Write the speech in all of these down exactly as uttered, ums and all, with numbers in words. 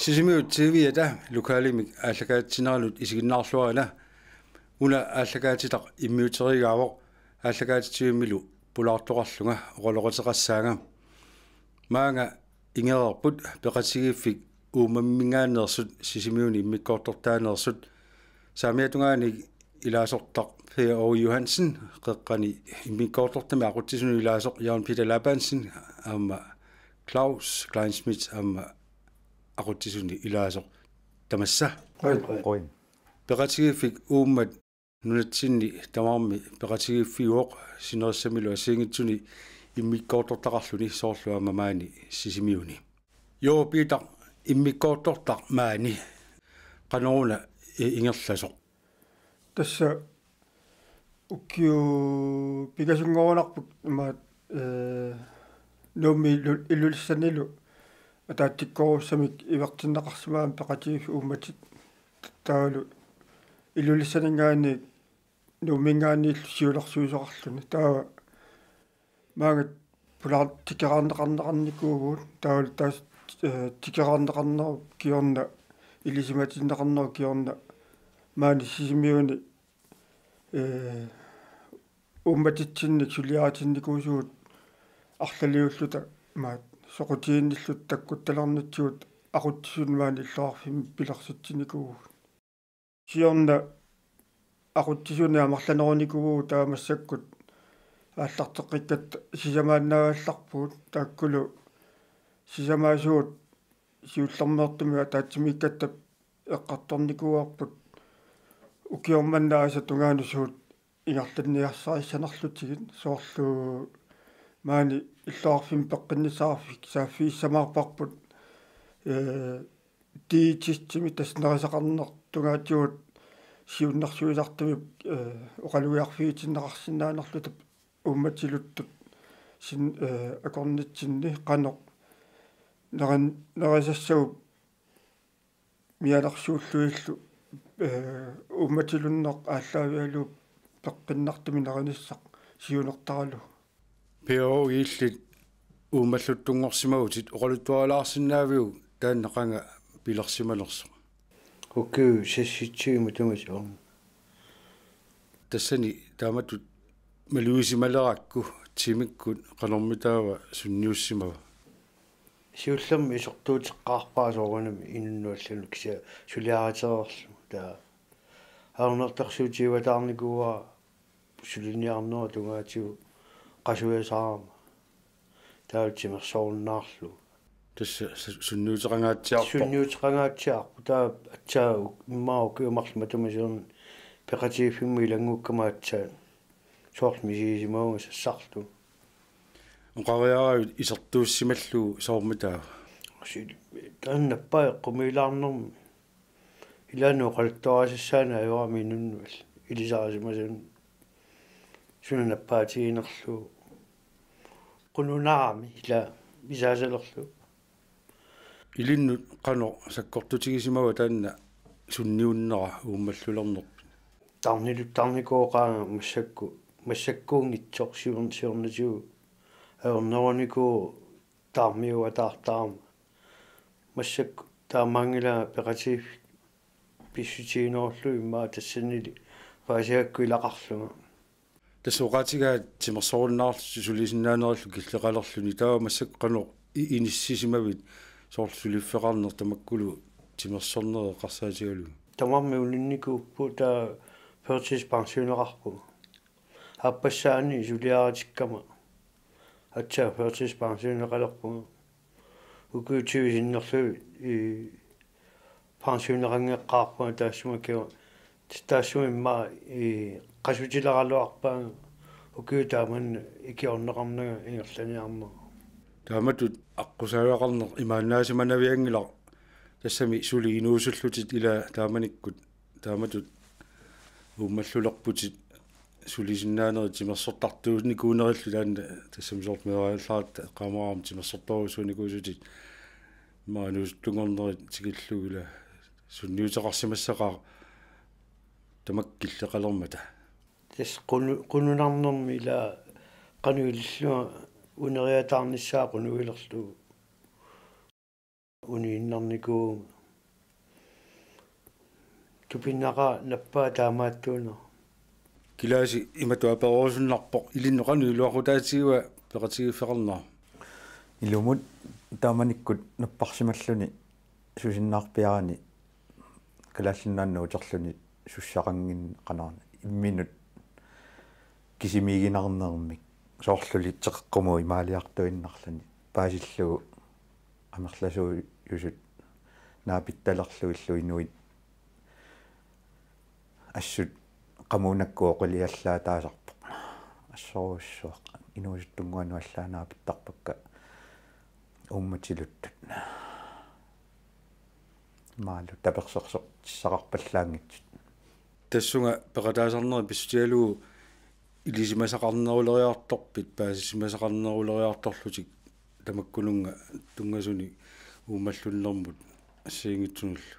Sisimiut T V-ata lokalimik aallakaatitsineranut isiginnaarluarina. Una aallakaatitaq immiuteriigaavoq, aallakaatitsivimmillu pulaartoqarlunga oqaloqateqassaanga. Maanga ingereerput peqatigiiffik Uummamminngaanneersut Sisimiuni immikkoortortaaneersut. Saamiatungaani ilaasortaq Per Aage Johansen, qeqqani immikkoortortami aqutsisunut ilaasoq Jørgen Peter Labansen, aamma Claus Kleinschmidt, aamma aqutsisunut ilaasoq. Tamassa. Qujan. Qujan. Peqatigiiffik Uummat nunatsinni tamarmi peqatigiiffiuvoq, sinerissamilu assigiinngitsuni immikkoortortaqarluni, soorlu aamma maani Sisimiuni. Joo Peter, immikkoortortaq maani, qanoruna i-, ingerlasoq? Tassa ukiut pingasunngorunarput imaat, ee, Nuummi Ilu-, Ilulissanilu ataatsikkoorussamik ivertinneqarsimagami peqatigiiffik Uummatit, taavalu Ilulissaninngaanniit Nuumminngaanniillu siulersuisoqarluni. Taava maanga pulaar-, tikeraarneqarneqarnikuuvugut, taavalu taas-, ee, tikeraarneqarnerup kingorna, ilisimatinneqarnerup kingorna maani Sisimiuni, ee, uummatitsinnik suliaritinnikuusugut arlaliulluta, imaat, soqutiginnilluta takkuttalernitsigut aqutsisuni maani illoqarfimmi pilersitsinnikuuvugut. Siorna aqutsisuni amerlanerunikuuvugut, taava massakkut aallarteqqikkatta sisamaannaagallarpugut, taakkulu sisamaasugut siullermeertumik ataatsimiikkatta eqqartornikuuarput ukioq manna aasap tungaanut suut ingerlanniarsarissanerlutigit, soorlu maani illoqarfimmi peqqinnissaqarfik saaffigissamaarparput, ee, diætistimi, tassa nerisaqarneq tungaatigut siunnersuisartumik, ee, oqalugiarfigitinneqarsinnaanerluta uummatiluttut sin-, ee, akornatsinni qanoq nerin-, nerisassagut mianersuullugillu, ee, uummatilunneq aallaavigalugu peqqinnartumik nerinissaq siunertaralugu. Per Aage, illit uummalluttunngorsimavutit, oqaluttuarilaarsinnaaviuk taanna qanga pilersimanersoq? Ukiut seksogtyve matuma soorunami. Tassani taamatut malugisimalerakkit timikkut qanormitaava sunniussimava? Siullermik isertuuteqqaarpara soorunami inunnut allanut kisianni suliaritereerlugu. Taava ajornartorsiutigivataarnikuuara suliniarnera tungaatigut qasujasaarama. Taava timersorunnaarlugu. Tassa su-, sunniuteqangaatsiarpoq. Sunniuteqangaatsiarpoq, taava aatsaat u-, immaqa ukiut marluk matuma siorna peqatigiiffimmut ilanngukkama aatsaat soorlu misigisimavunga sassarlugu. Oqariaravit isertuussimallugu soormitaava? Sil-, taanna nappaat eqqumiilaarnermi. Ilaanni oqaluttuarisassaanni ajorami inunnut ilisarisimasani suna nappaatiginerlugu. Qununarami ila isaasalerlugu. Ilinnut qanoq sakkortutigisimavat taanna sunniunnera uummallulernerpit? Tarniluttarnikuuvoq qanga massakkut, massakkuunngitsoq sior-, siornatigut ajornerunikuuvoq taarmiuataartarama. Massakkut taamaanngilanga peqatigiiffik pissutiginerullugu immaqa tassanili paasigakkit ilaqarlunga. Tassa oqaatigaat timersorunnaarlutit sulisinnaanerillu killeqalerluni, taava massakkut qanoq i-, inissisimavit, soorlu suliffeqarneq tamakkulu timersorneq eqqarsaatigalugu? Tamarmik uninnikuupput, taava førtidspensioneqarpunga. Aappassaani suliaritikkama aatsaat førtidspensioneqalerpunga. Ukiut tyve sinnerlugit pensioneqanngeqqaarpunga taassuma kio-, taassuma immaqa qasutileraluarpaanga ukiut taamani ikiorneqarnanga ingerlaniarnanga. Taamatut aqqusaagaqarneq imaannaasimanavianngilaq, tassami suli inuusullutit ila taamanikkut taamatut uummallulerputit, sulisinnaanerit timersortartuunikuunerillu taanna, tassami soorlu meeraallaratta eqqaamavara aamma timersortorujussuunikuusutit, immaqa inuusuttunngornerit tikillugu ila sunniuteqarsimassaqaaq tamakku killeqalermata. Tassa qunu-, qununarnermi ila qanoq ilillunga uneriataarnissaa qunugilerlugu. Uniinnarnikuuvunga. tupinnaqaaq nappaa taamaattuunera. Kilaasi imatut apererusunnarpoq: Ilinnut qanoq iluaqutaatigiva peqatigiiffeqarnera? Ilumut taamanikkut napparsimalluni susinnaarpiarani Kalaallit Nunaannut uterluni sussaqanngin-, qanoq imminut kisimiiginarnermik, soorluli teqeqqumut imaaliartuinnarluni paasillugu amerlasuujusut naapittalerlugillu inuit assut qamuunakkut oqiliallaataasarpoq. Assorujussuaq inuusuttunnguanut allaat naapittarpakka uummatiluttut. Imaalu tapersersortissaqarpallaanngitsut. Tassunga peqataasarneri pissutigalugu ilisimasaqarneruleriartorpit paasisimasaqarneruleriartorlutit tamakkununnga tunngasunik uummallunnermut assigiinngitsunullu?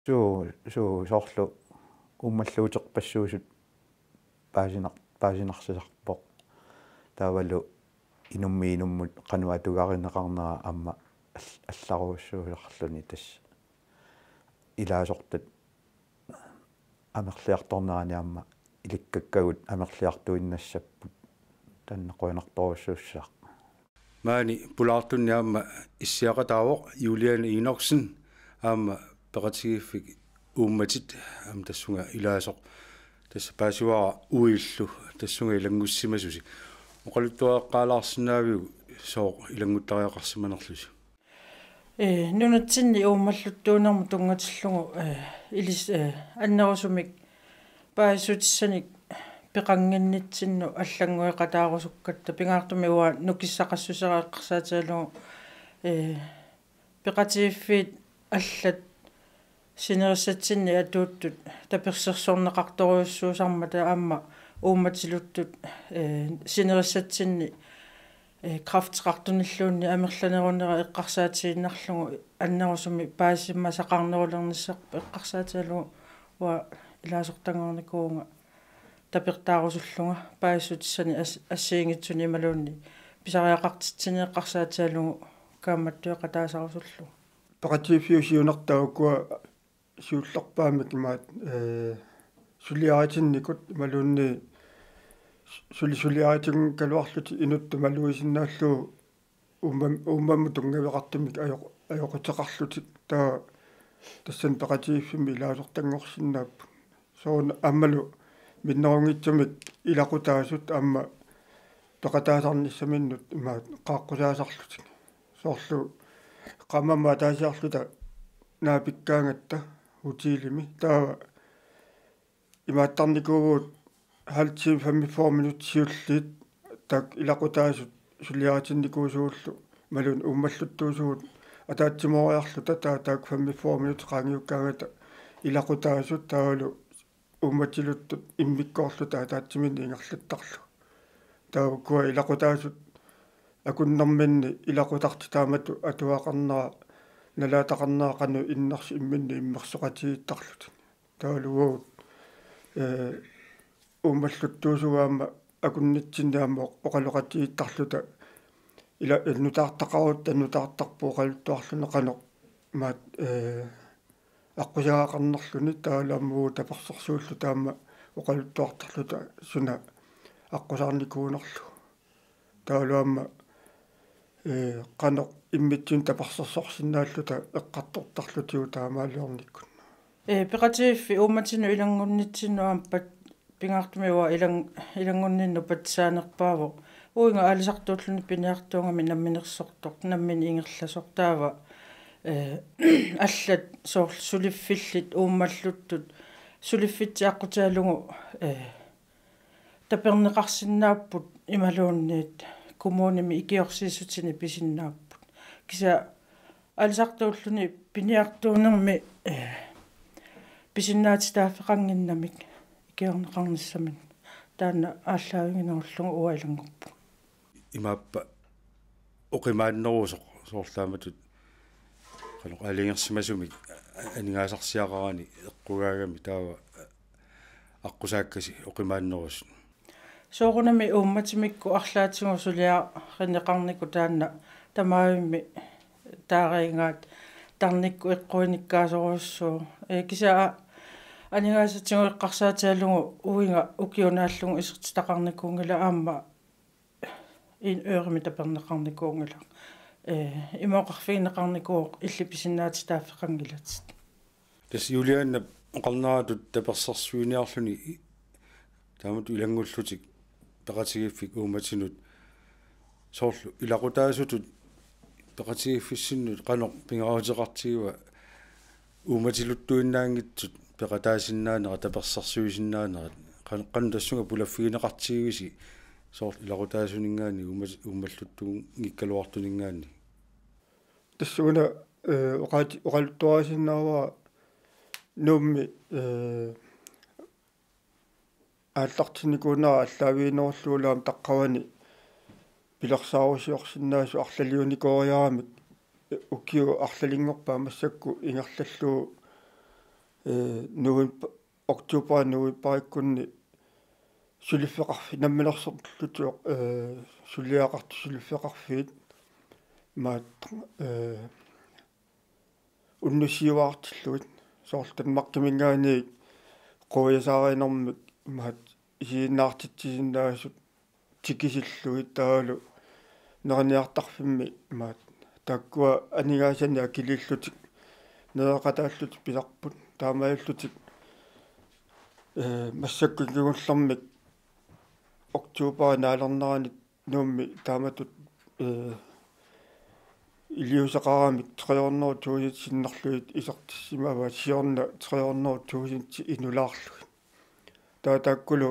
Suu, suu, soorlu uummalluuterpassuusut paasinar-, paasinarsisarpoq. Taavalu inummiit inummut qanoq atugarineqarnera aamma all-, allarujussuusarluni tassa. Ilaasortat amerliartornerani aamma ilikkakkagut amerliartuinnassapput, taanna qujanartorujussuussaaq. Maani pulaartunni aamma issiaqataavoq Juliane Enoksen, aamma peqatigiiffik Uummatit, aamma tassunga ilaasoq. Tassa paasivara uillu tassunga ilanngussisimasusi. Oqaluttuaqqaalaarsinnaaviuk sooq ilannguttariaqarsimanerlusi? Ee, nunatsinni uummalluttuunermut tunngatillugu, ee, ilis-, ee, annerusumik paasissutissanik peqannginnitsinnut allanngueqataarusukkatta, pingaartumik uanga nukissaqassuseq eqqarsaatigalugu, ee, peqatigiiffiit allat sinerissatsinni atuuttut tapersersorneqartorujussuusarmata aamma uummatiluttut, ee, sinerissatsinni, ee, kræfteqartunilluunniit amerlanerunera eqqarsaatigiinnarlugu annerusumik paasisimasaqarnerulernissarput eqqarsaatigalugu uanga ilaasortanngornikuuvunga tapertaarusullunga paasissutissanik as-, assigiinngitsunik imaluunniit pisariaqartitsineq eqqarsaatigalugu kaammattueqataasarusullunga. Peqatigiiffiup siunertaa ukua siullerpaamik imaat, ee, suliaritinnikut imaluunniit su-, suli suliaritinngikkaluarlutik inuttut malugisinnaallugit uummam-, uummammut tunngaveqartumik ajoq-, ajoquteqarlutik, taava tassani peqatigiiffimmi ilaasortanngorsinnaapput. Soorunami aammalu minnerunngitsumik ilaqutaasut aamma peqataasarnissaminnut imaat qaaqqusaasarlutik. Soorlu qaammammut ataasiarluta naapikkaangatta hotelimi, taava imaattarnikuuvugut halv time femogfyrre minutsit siulliit, taakku ilaqutaasut suliaritinnikuusugullu imaluunniit uummalluttuusugut ataatsimooriarluta, taava taakku femogfyrre minutsit qaangiukkaangata ilaqutaasut taavalu uummatiluttut immikkoorluta ataatsimiinneq ingerlattarlugu. Taava ukua ilaqutaasut akunnerminni ilaqutartut taamatut atugaqarnera, nalaataqarnera qanoq innersoq imminnut immersoqatigiittarlutik. Taavalu uagut, ee, uummalluttuusugut aamma akunnitsinni aamma oqaloqatigiittarluta ila-, ee, nutaartaqarutta nutaartarput oqaluttuarluni qanoq maat, ee, aqqusagaqarnerluni, taavalu aamma uagut tapersersuilluta aamma oqaluttuartarluta suna aqqusaarnikuunerlugu. Taavalu aamma, ee, qanoq immitsinnut tapersersorsinnaalluta eqqartortarlutigu taamaaliornikkut. Ee, peqatigiiffik uummatinut ilanngunnitsinnut aamma pat-, pingaartumik uanga ilang-, ilanngunninnut patsisaanerpaavoq. Uiga aalisartuulluni piniartuugami namminersortoq, nammineq ingerlasoq, taava, ee, allat soorlu suliffillit uummalluttut, suliffitsit aqqutigalugu, ee, taperneqarsinnaapput imaluunniit kommunimi ikiorsiissutinik pisinnaapput. Kisianni aalisartuulluni piniartuunermi, ee, pisinnaatitaaffeqannginnamik ikiorneqarnissaminut, taanna aallaaviginerullugu uanga ilannguppunga. Imaappa oqimaannerusoq soorlu taamatut qanoq aalajangersimasumik aningaasarsiaqarani eqqugaagami, taava aqqusaakkasi oqimaannerusut? Soorunami uummatimikkut arlaatigut suliarineqarnikut taanna tamaavimmi taariigaat tarnikkut eqquinikkaasorujussuuvoq. Ee, kisianni a-, Aningaasatigut eqqarsaatigalugu uiga ukiunaallugu isertitaqarnikuunngilaq aamma en euromik taperneqarnikuunngilaq. Ee, ima oqarfigineqarnikuuvoq illit pisinnaatitaaffeqanngilatit. Tassa Julianap oqarneratut tapersersuiniarluni taamatut ilanngullutik peqatigiiffik uummatinut soorlu ilaqutaasutut peqatigiiffissinnut qanoq pingaaruteqartigiva uummatiluttuinnaanngitsut peqataasinnaanerat tapersersuisinnaanerat qan-, qanoq tassunga pulaffigineqartigivisi soorlu ilaqutaasuninngaanniit uummat-, uummalluttunngikkaluartuninngaanniit? Tassuuna, ee, oqaati-, oqaluttuarisinnaavara Nuummi, ee, aallartinnikuunera aallaaviginerullugu aamma taqqavani pilersaarusiorsinnaasut arlaliunikooriaramik, ee, ukiut arlalinngorpaat massakkut ingerlallugu, ee, november, oktober novemberikkunni suliffeqarfi-, namminersorlutik, ee, suliaqartut suliffeqarfiit maat, ee, unnussiuaartillugit soorlu Danmarkiminngaanniit quiasaarinermik maat isiginnaartitsisinnaasut tikisillugit taavalu neriniartarfimmi maat taakkua aningaasanik akiliillutik nereqataallutik pisarput taamaalillutik, ee, massakkut kingullermik oktober naalernerani Nuummi taamatut, ee, iliuuseqaramik tre hundrede tusind sinnerlugit isertissimavaat siorna tre hundrede tusind inulaarlugit. Taava taakkulu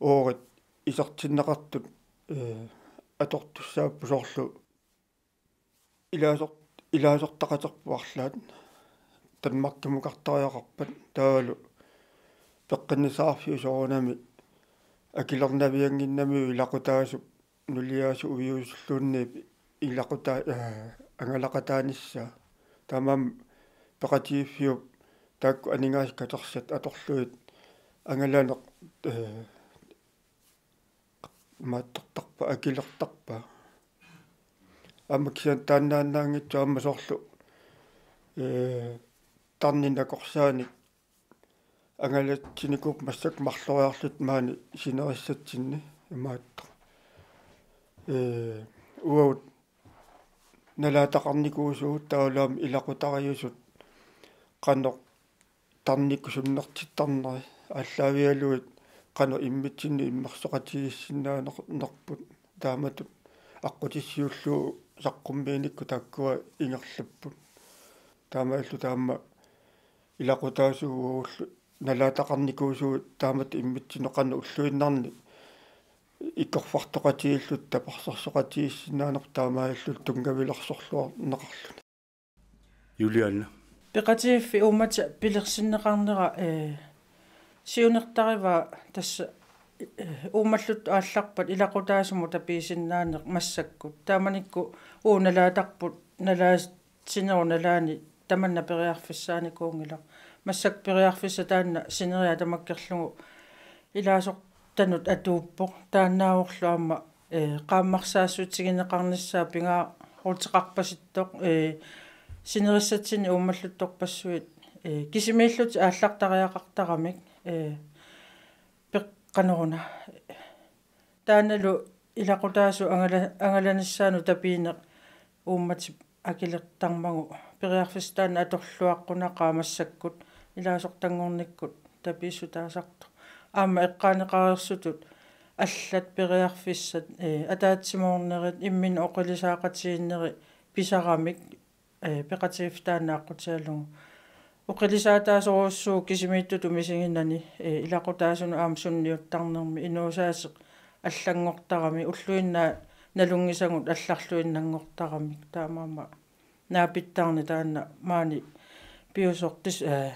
oorit isertinneqartut, ee, atortussaapput soorlu ilaasor-, ilaasortaqaterput arlaat Danmarkimukartariaqarpat taavalu peqqinnissaqarfiup soorunami akilernaviannginnamiuk ilaqutaasup nuliaasup uiusulluunniip ilaquta-, ee, angalaqataanissaa. Taamaammat peqatigiiffiup taakku aningaasat katersat atorlugit angalaneq, ee, maattortarpa, akilertarpa. Aamma kisianni taannaannaanngitsoq aamma soorlu, ee, tarnip nakorsaanik angalatsinikuupput massakkut marloriarlutik maani sinerissatsinni imaattoq. Ee, uagut nalaataqarnikuusugut taavalu aamma ilaqutariiusut qanoq tarnikkut sunnertittarneri aallaavigalugit qanoq immitsinnut immersoqatigiissinnaanerput taamatut aqqutissiuullugu saqqummiinikkut taakkua ingerlapput. Taamaalillutik aamma ilaqutaasugut uagullu nalaataqarnikuusugut taamatut immitsinnut qanoq ulluinnarni ikorfartoqatigiillutik tapersersoqatigiissinnaanerput taamaalillutik tunngavilersorluarneqarluni. Julianna. Peqatigiiffik uummatit pilersinneqarnera, ee, siunertarivaa tassa, ee, uummalluttut aallarpat ilaqutaasumut tapiisinnaaneq massakkut. Taamanikkut uagut nalaatarput nalaat- sinerup nalaani tamanna periarfissaanikuunngilaq. Massakkut periarfissaq taanna sineriak tamakkerlugu ilaasortanut atuuppoq. Taannaavorlu aamma, ee, qaammarsaassutigineqarnissaa pingaaruteqarpasittoq, ee, sinerissatsinni uummalluttorpassuit, ee, kisimiillutik aallartariaqartaramik, ee, peqqaneruna. Taannalu ilaqutaasut angala-, angalanissaannut tapiineq uummatip akilertarmagu periarfissaq taanna atorluaqqunaqaaq massakkut ilaasortanngornikkut tapiissutaasartoq. Aamma eqqaaneqareersutut allat periarfissat, ee, ataatsimoornerit imminnut oqilisaaqatigiinnerit pisaramik, ee, peqatigiiffik taanna aqqutigalugu. Oqilisaataasorujussuuvoq kisimiittutut misiginani, ee, ilaqutaasunut aamma sunniuttarnermi inuusaaseq allanngortarami ulluinnarni nalunngisagut allarluinnanngortaramik taamaammat naapittarneq taanna maani piusoq tis-, ee,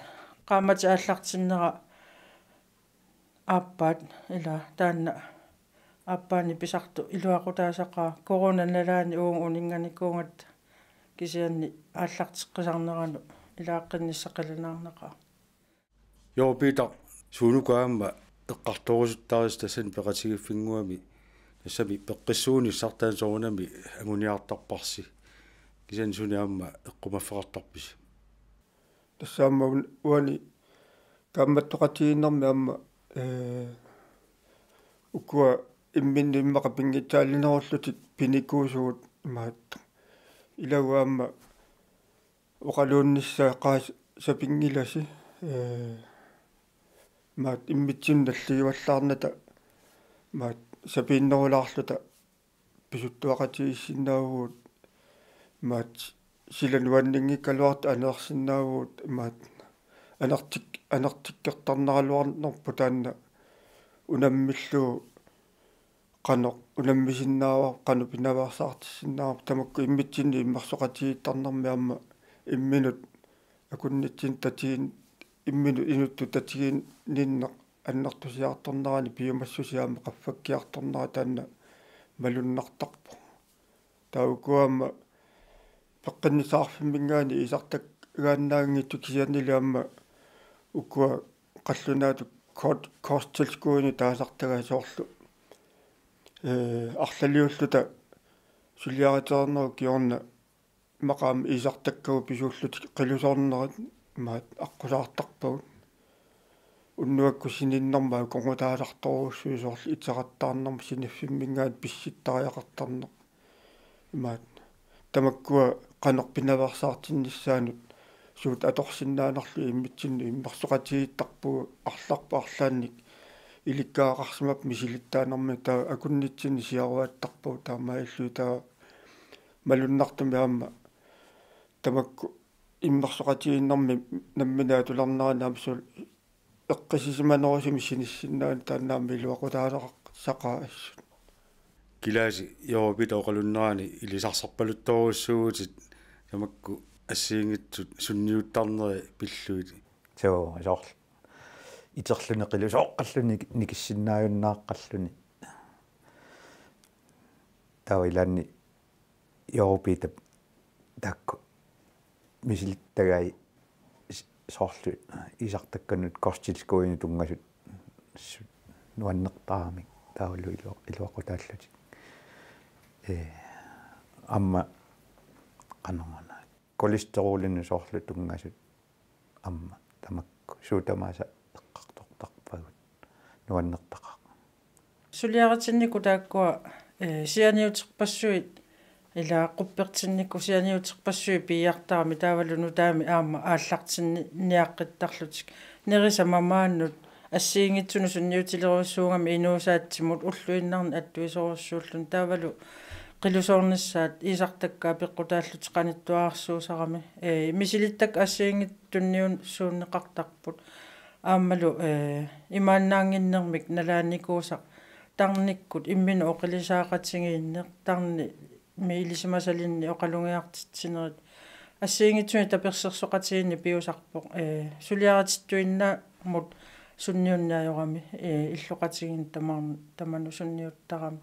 qaammatit aallartinnera aappaat ila taanna aappaanni pisartoq iluaqutaasaqaaq coronap nalaani uagut uninnganikuugatta kisianni aallarteqqisarneranut ilaaqqinnissaa qilanaarnaqaaq. Joo Peter, suunuku aamma eqqartorusuttarisi tassani peqatigiiffinnguami tassami peqqissuunissartaa soorunami anguniartarparsi kisianni suni aamma eqqumaffeqartarpisi? Tassa aamma un-, uani Kaammattoqatigiinnermi aamma, ee, ukua imminnut immaqa pinngitsaalinerullutik pinikuusugut imaattoq. Ilavoq aamma oqaluunnissaa qaa sapinngilasi, ee, imaattoq immitsinnut nalligivallaarnata, imaattoq sapiinnerulaarluta pisuttuaqatigiissinnaavugut, imaattoq sila nuanninngikkaluartoq aneersinnaavugut, imaattoq anertik-, anertikkertarneraluarnerput taanna unammillugu qanoq unammisinnaavarput, qanoq pinaveersaartissinnaavarput, tamakku immitsinnut immersoqatigiittarnermi aamma imminut akunnitsinni tatigin-, imminut inuttut tatiginninneq annertusiartornerani piumassusia aamma qaffakkiartornera taanna malunnartarpoq. Taava ukua aamma peqqinnissaqarfimminngaanniit iisartagaannaanngitsut kisiannili aamma ukua qallunaatut kort-, kosttilskuddinut taasartagaat soorlu, ee, arlaliulluta suliaritereernerup kingorna immaqa aamma iisartakkagut pisuullutik qilusoornerat imaattoq aqqusaartarpagut. Unnuakkut sininnermut akornutaasartorujussuit soorlu iteqattaarnermut siniffimminngaanniit pissittariaqartarneq. Imaattoq tamakkua qanoq pinaveersaartinnissaannut suut atorsinnaanerlugit immitsinnut immersoqatigiittarpugut, arlarput arlaannik ilikkagaqarsimappat misilittaanermik, taava akunnitsinni siaruattarpugut, taamaalilluni taava malunnartumik aamma tamakku immersoqatigiinnermi nammineq atulernerani aamma suli eqqissisimanerusumik sinissinnaanera taanna aamma iluaqutaasaqaaq assut. Kilaasi Joorupiitap oqalunnerani ilisarsarpaluttorujussuuvutit tamakku assigiinngitsut sunniuttarneri pillugit. Suu, soorlu iterluni qilusooqqalluni nik-, nikissinnaajunnaaqalluni. Taava ilaanni Joorupiitap taakku misilittagai s-, soorlu iisartakkanut kosttilskuddinut tunngasut s-, nuannertaramik taavalu ilu-, iluaqutaallutik. Ee, aamma qanoruna kolesterolinut soorlu tunngasut aamma tamakku suut tamaasa eqqartortarpagut, nuannertaqaaq. Suliaritinnikkut taakkua, ee, sianiuterpassuit, ila quppertinnikkut sianiuterpassuit piiartaramik taavalu nutaamik aamma aallartinniaqqittarlutik. Nerisama maannut assigiinngitsunut sunniutilerujussuugami inuusaatsimut ulluinnarni attuisorujussuulluni taavalu qilusoornissaat iisartakkat apeqqutaallutik qanittuararsuusarami. Ee, misilittakkat assigiinngitsut tunniussuunneqartarput. Aammalu, ee, imaannaannginnermik nalaanikuusaq tarnikkut imminut oqilisaaqatigiinneq, tarnimi ilisimasalinnik oqalugiartitsinerit. Assigiinngitsunik tapersersoqatigiinneq piusarpoq, ee, suliaritittuinnaamut sunniunneq ajorami, ee, illoqatigiinni taman-, tamanut sunniuttarami.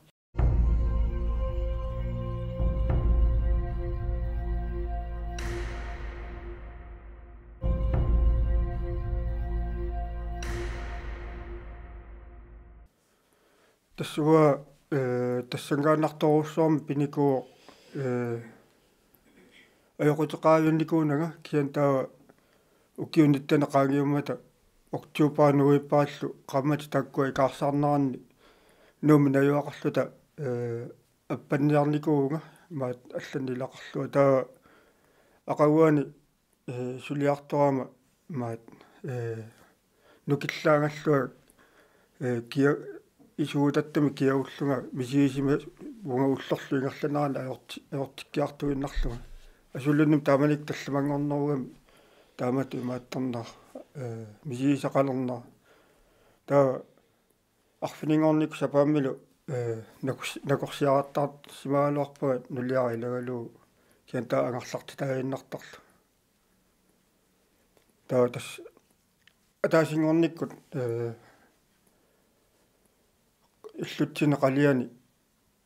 Tassunga, ee, tassanngaannartorujussuarmik pinikuuvoq, ee, ajoquteqareernikuunanga, kisianni taava ukiut nittanit qaangiummata oktober novemberillu qaammatit taakkua ikaarsaarneranni Nuummi najugaqarluta, ee, appanniarnikuuvunga, imaattoq allanneq ilaqarlunga. Taava aqaguani, ee, suliartorama imaattoq, ee, nukillaagallunga, ee, kia-, isuutattami kiagullunga misigisimavunga ullorlu ingerlanerani ajorti-, ajortikkiartuinnarlunga. Asulunnut taamanikkut tallimanngornerugami taamatut imaattornera, ee, misigisaqalernera. Taava arfininngornikkut sapaammilu, ee, nakors-, nakorsiarartaarsimagaluarpunga nuliara ilagalugu, kisianni taava angerlartitaaginnartarlunga. Taava tassa ataasinngornikkut, ee, illutsinni qaliani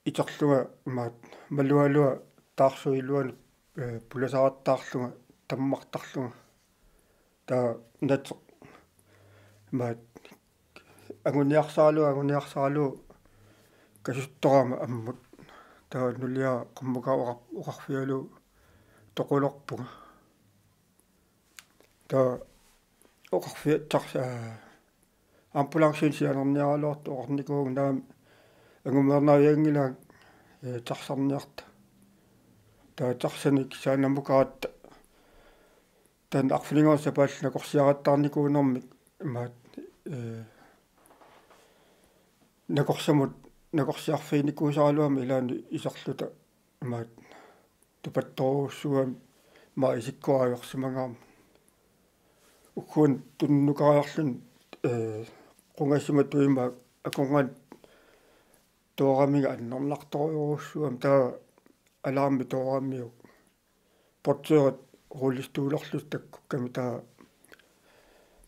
iterlunga imaattoq malualua taarsuup iluani, ee, pulasarattaarlunga tammartarlunga. Taava nateq imaattoq anguniarsaralugu, anguniarsaralugu kasuttorama ammut. Taava nuliara qammukaq oqar-, oqarfigalugu toqulerpunga. Taava oqarfiat tars-, aa, ambulancen sianerniaraluartoq oqarnikuuvunga naamik angumeernavianngilaanga, ee, tarsarniarta. Taava tarsanik saanamukaratta taanna arfininngornermi sapaatit nakorsiarattaarnikuunermik imaat, ee, nakorsamut nakorsiarfiginikuusaraluarmat ilaanni iserluta imaat tupattorujussuugami imaat isikkoqarsimagaarmat. Ugguuna tunniukkaluarluni, ee, qungasimatuimaa akornanni tooramiga annernartorujussuugami taava alarmi tooramiuk. Portørit rullestollerlutik takkukkami taava,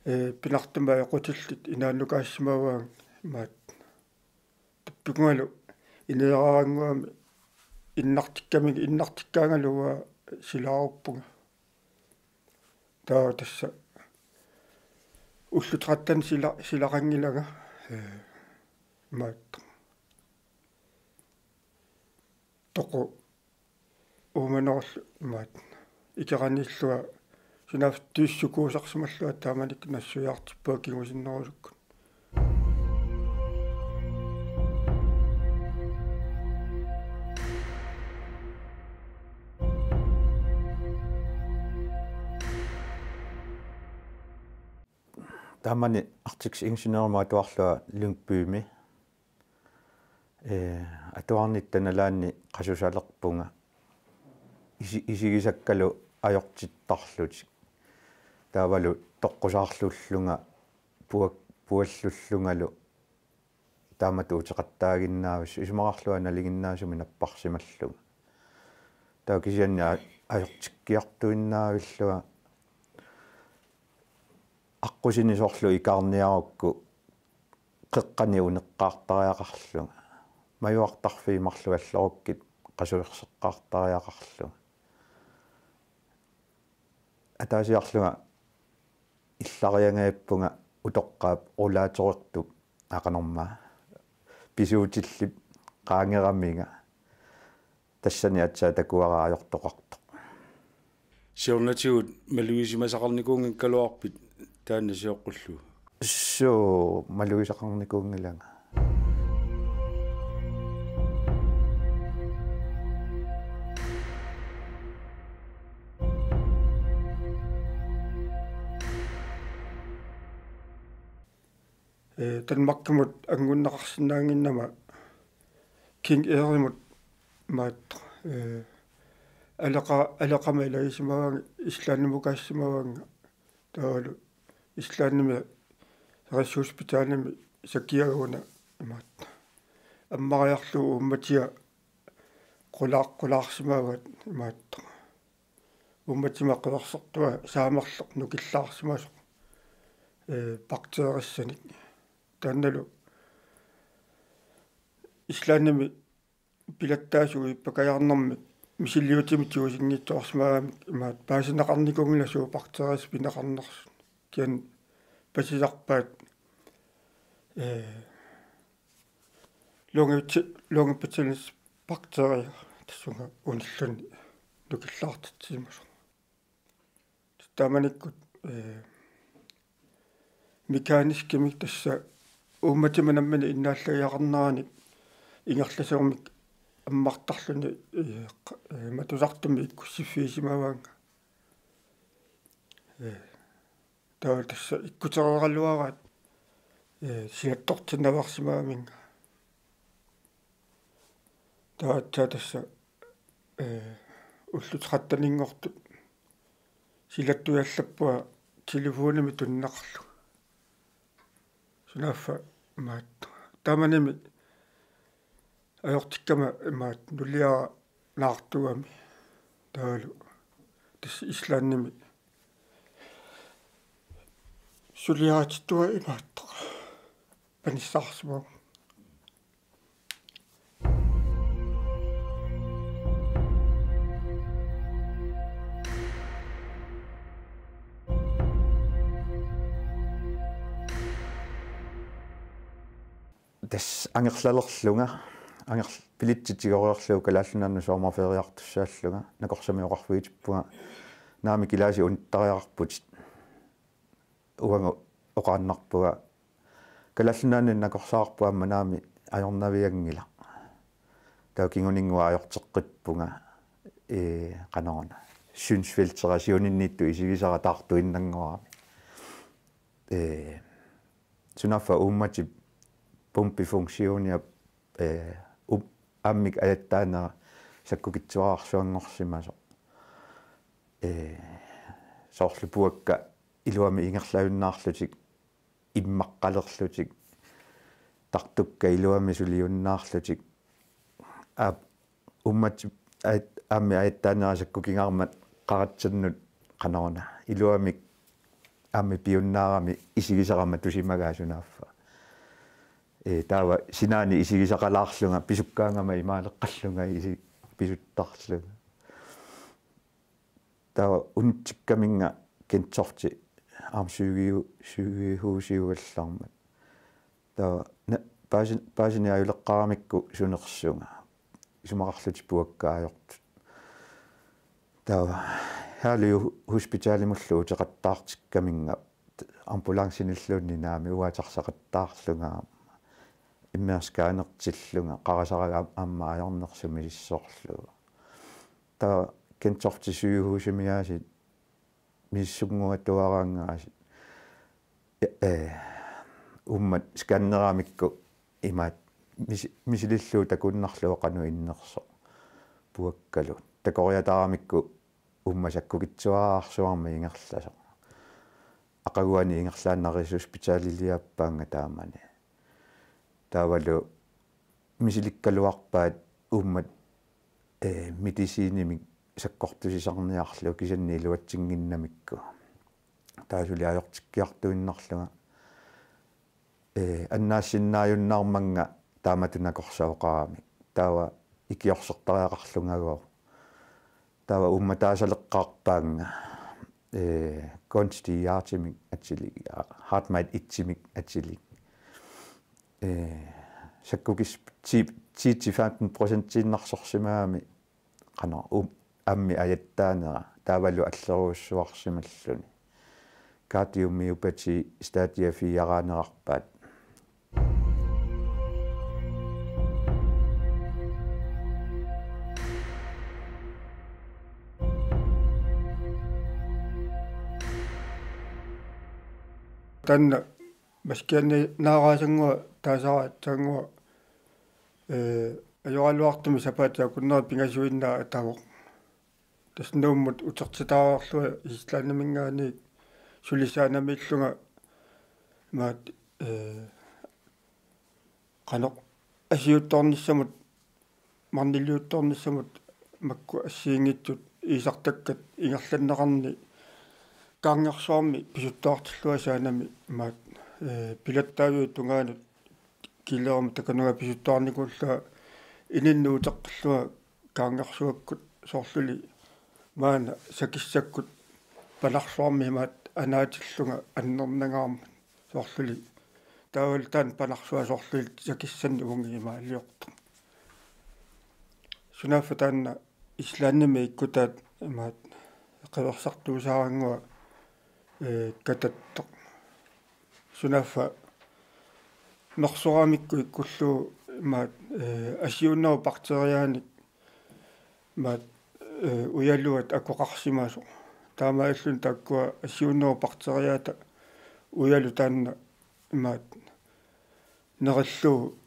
ee, pingaartumik ajoqutillit inaannukaasimavaannga imaat. Tappikungalu ineriarannguami innartikkamik innartikkaangalu uanga silaaruppunga. Taava tassa ullut tretten sila-, silaqanngilanga, ee, imaat. Toqu uumanerullu imaat. Ikeraniillunga sunaaffa tyvit sukuusarsimallunga taamanikkut nassuiaartippunga kingusinnerusukkut. Taamani Arctic Engineerimut atuarlunga Lyngbymi. Ee, atuarnitta nalaanni qasusalerpunga. Isi-, isigisakkalu ajortittarlutik. Taavalu toqqusaarlullunga puak-, puallullungalu taamatut uteqattaaginnavissut isumaqarlunga nalinginnaasumik napparsimallunga. Taava kisianni a-, ajortikkiartuinnaavillunga aqqusineq soorlu ikaarniarukku qeqqani uneqqaartariaqarlunga. Majuartarfiit marluk allorukkit qasuerseqqaartariaqarlunga. Ataasiarlunga illariangajappunga utoqqaap rollatorertup aqanerma pisuutillip qaangeraminga. Tassani aatsaat takuara ajortoqartoq. Siornatigut malugissimasaqarnikuunngikkaluarpit taanna sioqqullugu? Suu, malugisaqarnikuunngilanga. Ee, Danmarkimut anngunneqarsinnaannginnama King Airimut imaattoq, ee, aleqa-, aleqama ilagisimavaannga Islandimukaassimavaannga taavalu Islandimi Rigshospitalimi sakiaguna imaattoq. Ammariarlugu uummatia qulaaq-, qulaarsimavaat imaattoq. Uummatima qiversortua saamerleq nukillaarsimasoq, ee, bakteerissanik. Taannalu Islandimi pilattaasup uippakajaarnermik misiliutimik tigusinngitsoorsimagaangamik imaat paasineqarnikuunngilaq suut bakteerisat pineqarnersut. Kisianni pasisarpaat, ee, lungebetæ-, lungebetændelsesbakterie tassunga unilluni nukillaartitsisimasoq. Taamanikkut, ee, mekaniskimik tassa uummatima nammineq innaallagiaqarneranik ingerlasoormik ammartarluni, ee, qa-, ee, matusartumik ikkussiffigisimavaannga. Ee, taava tassa ikkutereeraluaraat, ee, silattortinnaveersimagaminnga. Taava aatsaat tassa, ee, ullut tretten-inngortut silattuiallappunga telefonimik tunineqarlunga. Sunaaffa imaattoq. Tamanimi ajortikkama imaattoq nuliara naartugami. Taavalu tassa Islandimi suliaritittunga imaattoq panissaarsimavunga. Tassa angerlalerlunga, angerl-, billetsit tigoriarlugu Kalaallit Nunaannut sommerferiartussaallunga, nakorsamioqarfigitippunga naamik kilaasit unittariaqarputit. uanga oqaannarpunga Kalaallit Nunaanni nakorsarpunga aamma naamik ajornavianngilaq. Taava kinguninnguaq ajorteqqippunga, ee, qanoruna, synsfeltera siuninniittoq isigisara taartuinnanngorami. Ee, sunaaffa uummatip pumpefunktioniap, ee, um-, ammik ajattaanera sakkukitsuararsuanngorsimasoq. Ee, soorlu puakka iluamik ingerlajunnaarlutik, immaqqalerlutik, tartukka iluamik suliunnaarlutik. Aap, uummatip ajat-, ammik ajattaanera sakkukigaarmat qaratsannut qanoruna, iluamik ammik piunnaarami isigisara matusimagaa sunaaffa. Ee, taava sinaani isigisaqalaarlunga, pisukkaangama imaaleqqallunga isi-, pisuttarlunga. Taava unitsikkaminnga Gentofte aamma sygehu-, sygehusiugallarmat. Taava na-, paasi-, paasiniaajuleqqaaramikku sunersunga. Isumaqarlutik puakka ajortut. Taava Herlev Hospitalimullu uteqattaartikkaminnga ambulancenilluunniit naamik uanga taxaqattaarlunga aamma. M R-scannertillunga, qarasaraga aamma ajornersut misissorlugu. Taava Gentofte sygehusimi aasiit misissunnguatuaraannga aasiit, ee, uummat scanneramikku imaat mis-, misilillugu takuinnarlugu qanoq innersoq puakkalu. Takoriataaramikku uummat sakkukitsuararsuarmik ingerlasoq. Aqaguani ingerlaannaq Rigshospitaliliaappaannga taamani. Taavalu misilikkaluarpaat uummat, ee, medicinimik sakkortusisarniarlugu kisianni iluatsinnginnamikku. Taava suli ajortikkiartuinnarlunga, ee, annaassinnaajunnaarmannga taamatut nakorsat oqaramik. Taava ikiorsertariaqarlungagooq. Taava uummataassaleqqaarpaannga, ee, kunstig hjertemik atilik, heartmate et-imik atilik. Ee, sakkukis-, ti, ti til femten procentiinnarsorsimagami qanoq, um-, ammik ajattaanera, taavalu allerujussuarsimalluni. Kardiomyopati stadia fire-raanerarpaat. Taanna maskianni naaraasanngua taasaraatsaannguaq, ee, ajoraluartumik sapaatip akunneri pingasuinnaq atavoq. Tassa Nuummut utertitaareerlunga Islandiminngaanniit suli Saanamiillunga imaat, ee, qanoq asiuttornissamut, marniliuttornissamut makku assigiinngitsut iisartakkat ingerlanneqarnani kaanngarsuarmi pisuttuartillunga Saanami imaat, ee, pilattaaviup tungaanut killeerama takanunga pisuttuarnikuullunga ininnut uteqqillunga kaanngarsuakkut soorluli maanna sakissakkut panarsuarmi imaat anaatillunga annernangaarmat soorluli. Taavalu taanna panarsuaq soorluli sakissannik uunga imaaliortoq. Sunaaffa taanna Islandimi ikkutaat imaat qiversartuusaaraannguaq, ee, katattoq. Sunaaffa mersoramikku ikkullugu imaat, ee, asiunnerup bakteriaanik imaat, ee, ujaluat akoqarsimasoq. Taamaalilluni taakkua asiunnerup bakteriaata ujalu taanna imaat nerillugu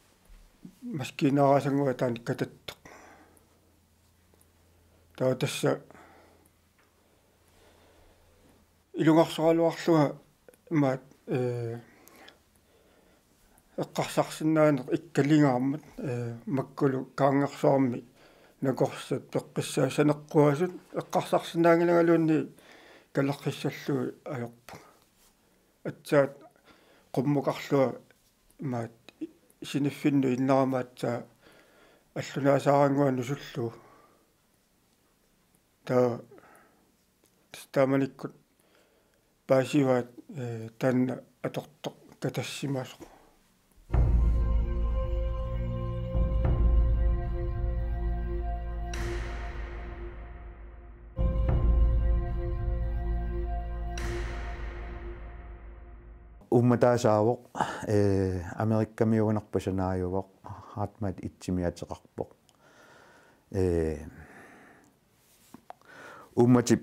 maskiinaaraasanngua taanna katattoq. Taava tassa ilungersoraluarlunga imaat, ee, eqqarsarsinnaaneq ikkaligaarmat, ee, makkulu kaanngarsuarmi nakorsat peqqissaat saneqquasut eqqarsarsinnaanngilangaluunniit kalerrissallugu ajorpunga. Aatsaat qummukarlunga imaat siniffinnut innarama aatsaat allunaasaaraannguaq nusullugu. Taava tassa taamanikkut paasivaat, ee, taanna atortoq katassimasoq. uummataassaavoq, ee, Amerikkamiuunerput sanaajuvoq, HeartMath et-imi ateqarpoq. Ee, uummatip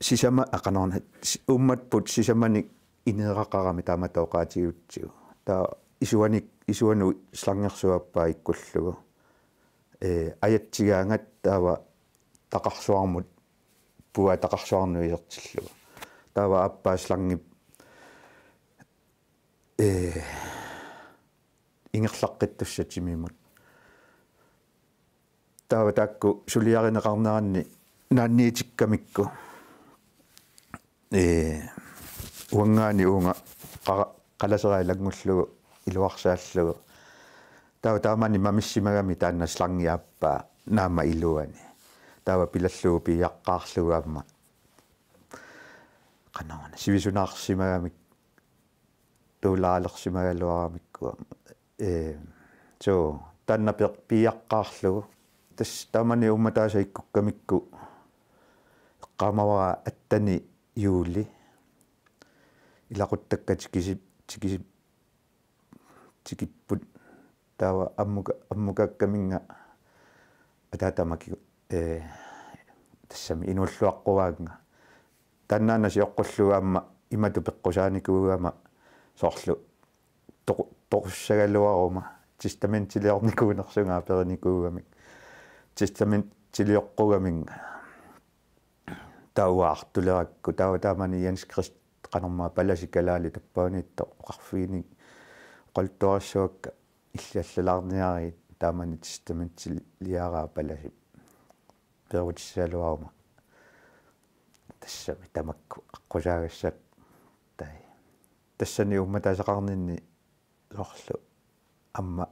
sisama-, aa, qanoruna, si-, uummapput sisamanik ineeraqarami taamatut oqaatigigutsigu. Taava isuanik, isuanut slangersuup aappaa ikkullugu. Ee, ajatsigaangat taava taqarsuarmut, puua taqarsuarnut isertillugu. Taava aappaa slangip, ee, ingerlaqqittussaq timimut. Taava taakku suliarineqarneranni naanniitikkamikku, ee, uanngaanniit uunga qara-, qalasera ilanngullugu iluarsaallugu. Taava taamani mamissimagami taanna slangi aappaa naamma iluani. Taava pilallugu piiaqqaarlugu aamma. Qanoruna, sivisunaarsimagamik, tuulaalersimagaluaramikku. Ee, so, taanna pe-, piiaqqaarlugu. Tassa taamani uummataasa ikkukkamikku eqqaamavara attani juuli. Ilaquttakka tikisip-, tikisip-, tikipput. Taava ammuka-, ammukaakkaminga ataata Maki-, ee, tassami inuulluaqquaannga. Taannaana sioqqullugu aamma imatut peqqusaanikuugama soorlu toqu-, toqussagaluaruma testamentiliornikuunersunga aperinikuugamik. Testamentiliorpugaminga taava artulerakku, taava taamani Jens Christ-, qanormaa, palasi kalaallit tappavaniittoq oqarfiginik oqaluttuarissavakka illiallalaarniarit, taamani testamentiliaraa palasip peruutissaluaruma. Tassami tamakku aqqusaagassat tai. Tassani uummataasaqarninni soorlu aamma,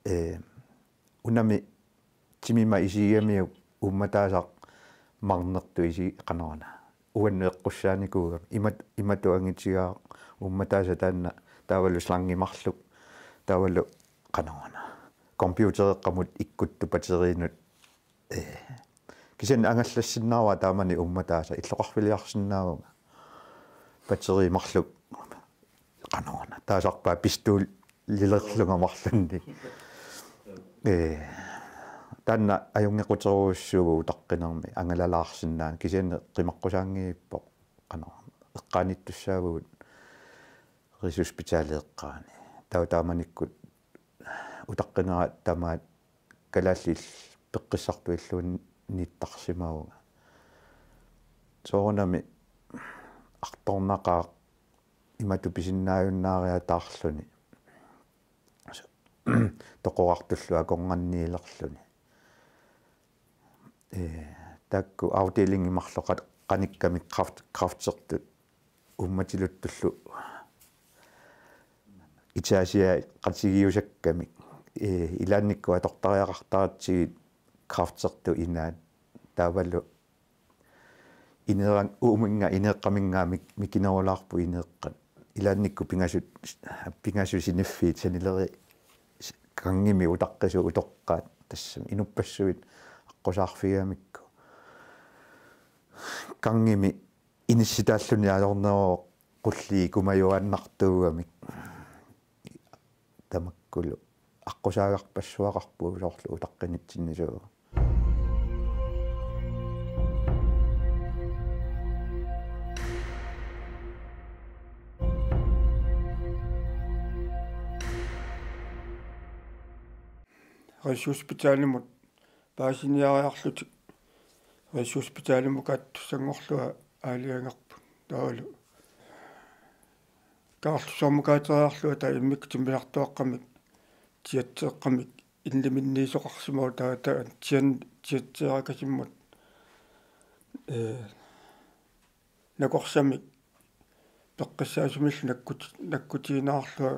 ee, unami timima isigigamiuk uummataasaq marnertut isi-, qanoruna, uannut eqqussaanikuugami. Imat-, imatut angitigaaq uummataasa taanna, taavalu slangi marluk, taavalu qanoruna, computereqqamut ikkuttut batteriinut. Ee. Kisianni angallassinnaavara taamani uummataasa, illoqarfiliarsinnaavunga. Batteri marluk, qanoruna, taasarpaat pistoolilerlunga marlunnik. Ee. Taanna ajunngequterujussuuvoq utaqqinermi angalalaarsinnaaneq, kisianni qimaqqusaanngippoq, qanoruna, eqqaanittussaavugut Rigshospitalit eqqaani. Taava taamanikkut utaqqinera tamaat kalaallit peqqissartut illuanniittarsimavunga. Soorunami artornaqaaq imatut pisinnaajunnaariataarluni. Toqorartullu akornanniilerluni. Ee, taakku afdelingi marluk qat-, qanikkamik kræft-, kræftertut uummatiluttullu etageqatigiusakkamik. Ee, ilaannikkut atortariaqartaratsigit kræftertut inaat. Taavalu ineerang-, uuminnga ineeqqaminngaanniit mik-, mikinerulaarput ineeqqat. Ilaannikkut pingasut, pingasut siniffiit sanileri s-, gangimi utaqqisut utoqqaat, tassami inuppassuit aqqusaarfigigamikku. Gangimi inissitaalluni ajorneruvoq, qulliit ikumajuaannartuugamik. Tamakkulu aqqusaagarpassuaqarpugut soorlu utaqqinitsinni suu. Rigshospitalimut paasiniariarlutik Rigshospitalimukaattussanngorlunga aalajangerput. Taavalu Kaarlussarmukaateriarlunga taava immikkut timmisartuaqqamik, tiatseeqqamik inniminniisoqarsimavoq, taava taanna tian-, tiatseerakasimmut, ee, nakorsamik peqqissaasumillu nakkut-, nakkutiinnarlunga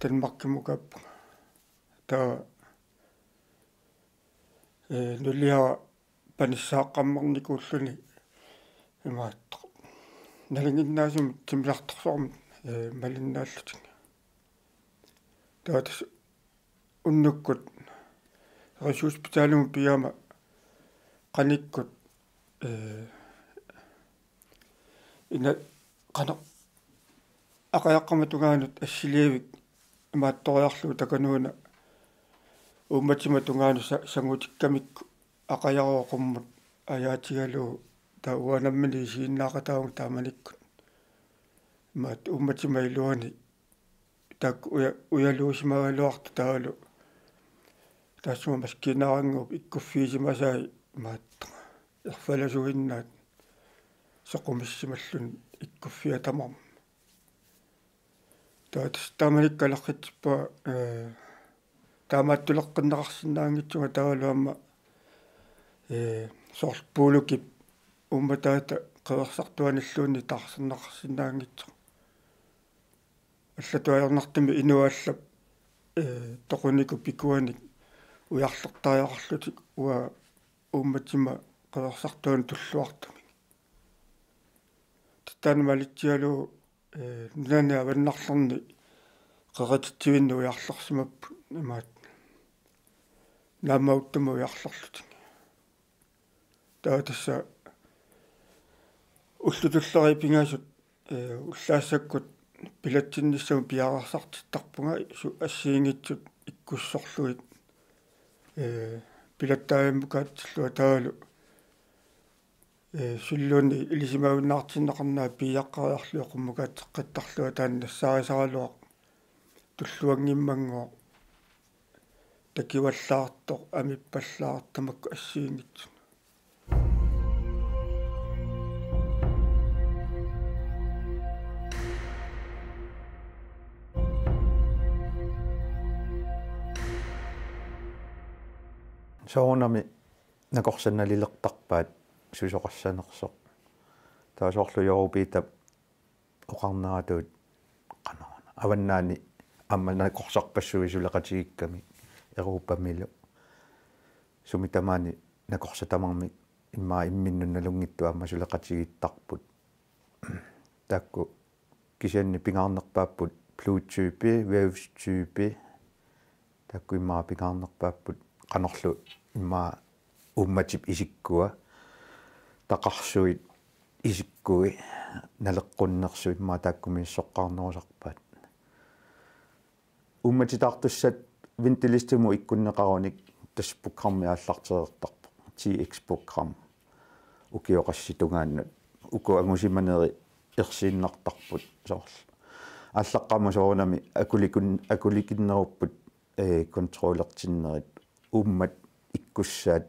Danmarkimukaapput. Taava, ee, nuliara panissaaqqammernikuulluni imaattoq nalinginnaasumik timmisartorsuarmik, ee, malinnaallutik. Taava tassa unnukkut Rigshospitalimut pigama qanikkut, ee, ina-, qanoq aqajaqqama tungaanut assiliivik imaattoriarlugu takanuuna uummatima tungaanut sa-, sangutikkamikku aqajarooq qummut ajaatigalugu taava uanga nammineq isiginnaaqataavunga taamanikkut. Imaattoq uummatima iluani taakku uja-, ujaluusimagaluartut taavalu taassuma maskiinaaranngooq ikkuffigisimasai imaattoq erfalasuinnaat soqumissimalluni ikkuffia tamarmi. Taava tassa taamanikkut kalerritsippara, ee, taamaattuleqqinneqarsinnaanngitsunga taavalu aamma, ee, soorlu puulukip uummataata qeqersartuanilluunniit taarserneqarsinnaanngitsoq. Allatut ajornartumik inuallap, ee, toqunikup pikuanik ujarlertariaqarlutik uanga uummatima qeqersartuanut tulluartumik. Taanna malitsigalugu, ee, nunani avannarlerni qeqatitsivinni ujarlersimapput imaattoq. Naammaguttumi ujarlerlutik. Taava tassa ullut tulleriit pingasut, ee, ullaassakkut pilatsinnissamut piareersartittarpunga su-, assigiinngitsut ikkussorlugit, ee, pilattaavimmukaatillunga taavalu, ee, suliluunniit ilisimajunnaartinneqarnera piiaqqeriarlunga qummukaatseqqittarlunga taanna nassaarisaraluaq tulluanngimmagooq takivallaartoq amippallaartoq tamakku assigiinngitsut. Soorunami nakorsaq nalilertarpaat susoqassanersoq. Taava soorlu Joorupitap oqarneratut qanoruna. Avannaani aamma nakorsarpassuit suleqatigiikkamik Europamilu. Sumi tamaani nakorsat tamarmik immaqa imminnut nalunngitsut aamma suleqatigiittarput. Taakku kisianni pingaarnerpaapput blodtype, vævstype, taakku immaqa pingaarnerpaapput qanorlu immaqa uummatip isikkua, taqarsuit isikkui, naleqqunnersut immaqa taakkumiissoqqaarnerusarpaat. Uummatitaartussat ventelistimut ikkunneqarunik tassa programmi aallartereertarpoq, T X-program. Ukioqassip tungaanut uku angusimaneri ersiinnartarput soorlu. Aallaqqaammut soorunami akulikun-, akulikinnerupput, ee, kontrollertinnerit uummat ikkussaat,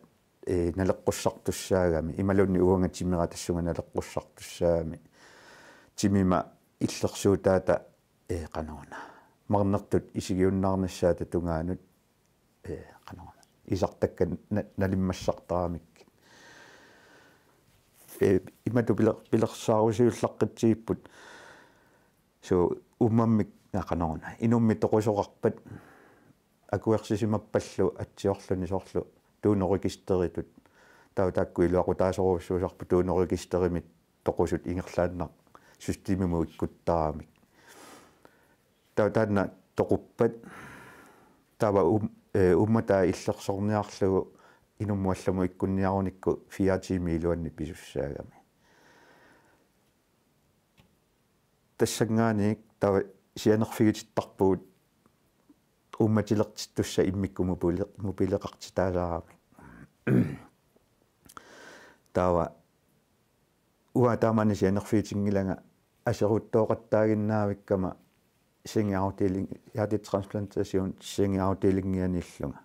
ee, naleqqussartussaagami, imaluunniit uanga timera tassunga naleqqussartussaagami, timima illersuutaata, ee, qanoruna, marnertut isigiunnaarnissaata tungaanut, ee, qanoruna, isertakkat na-, nalimmassartaramikkit. Ee, imatut piler-, pilersaarusiullaqqitsigipput. Suu, uummammik, aa, qanoruna, inummik toqusoqarpat akuersisimappallu atsiorluni soorlu donorregisteritut. Taava taakku iluaqutaasorujussuusarput donorregisterimik toqusut ingerlaannaq systemimut ikkuttaramik. Taava taanna toquppat taava uum-, ee, uummataa illersorniarlugu inummut allamut ikkunniarunikku fire tiimit iluanni pisussaagami. Tassanngaanniit taava sianerfigitittarpugut uummatilertittussat immikkut mobile-, mobileqartitaasaaramik. Taava uanga taamani sianerfigitinngilanga aseruttooqattaaginnaavikkama sengeafdeling-, hjertetransplantation sengeafdelingianiillunga.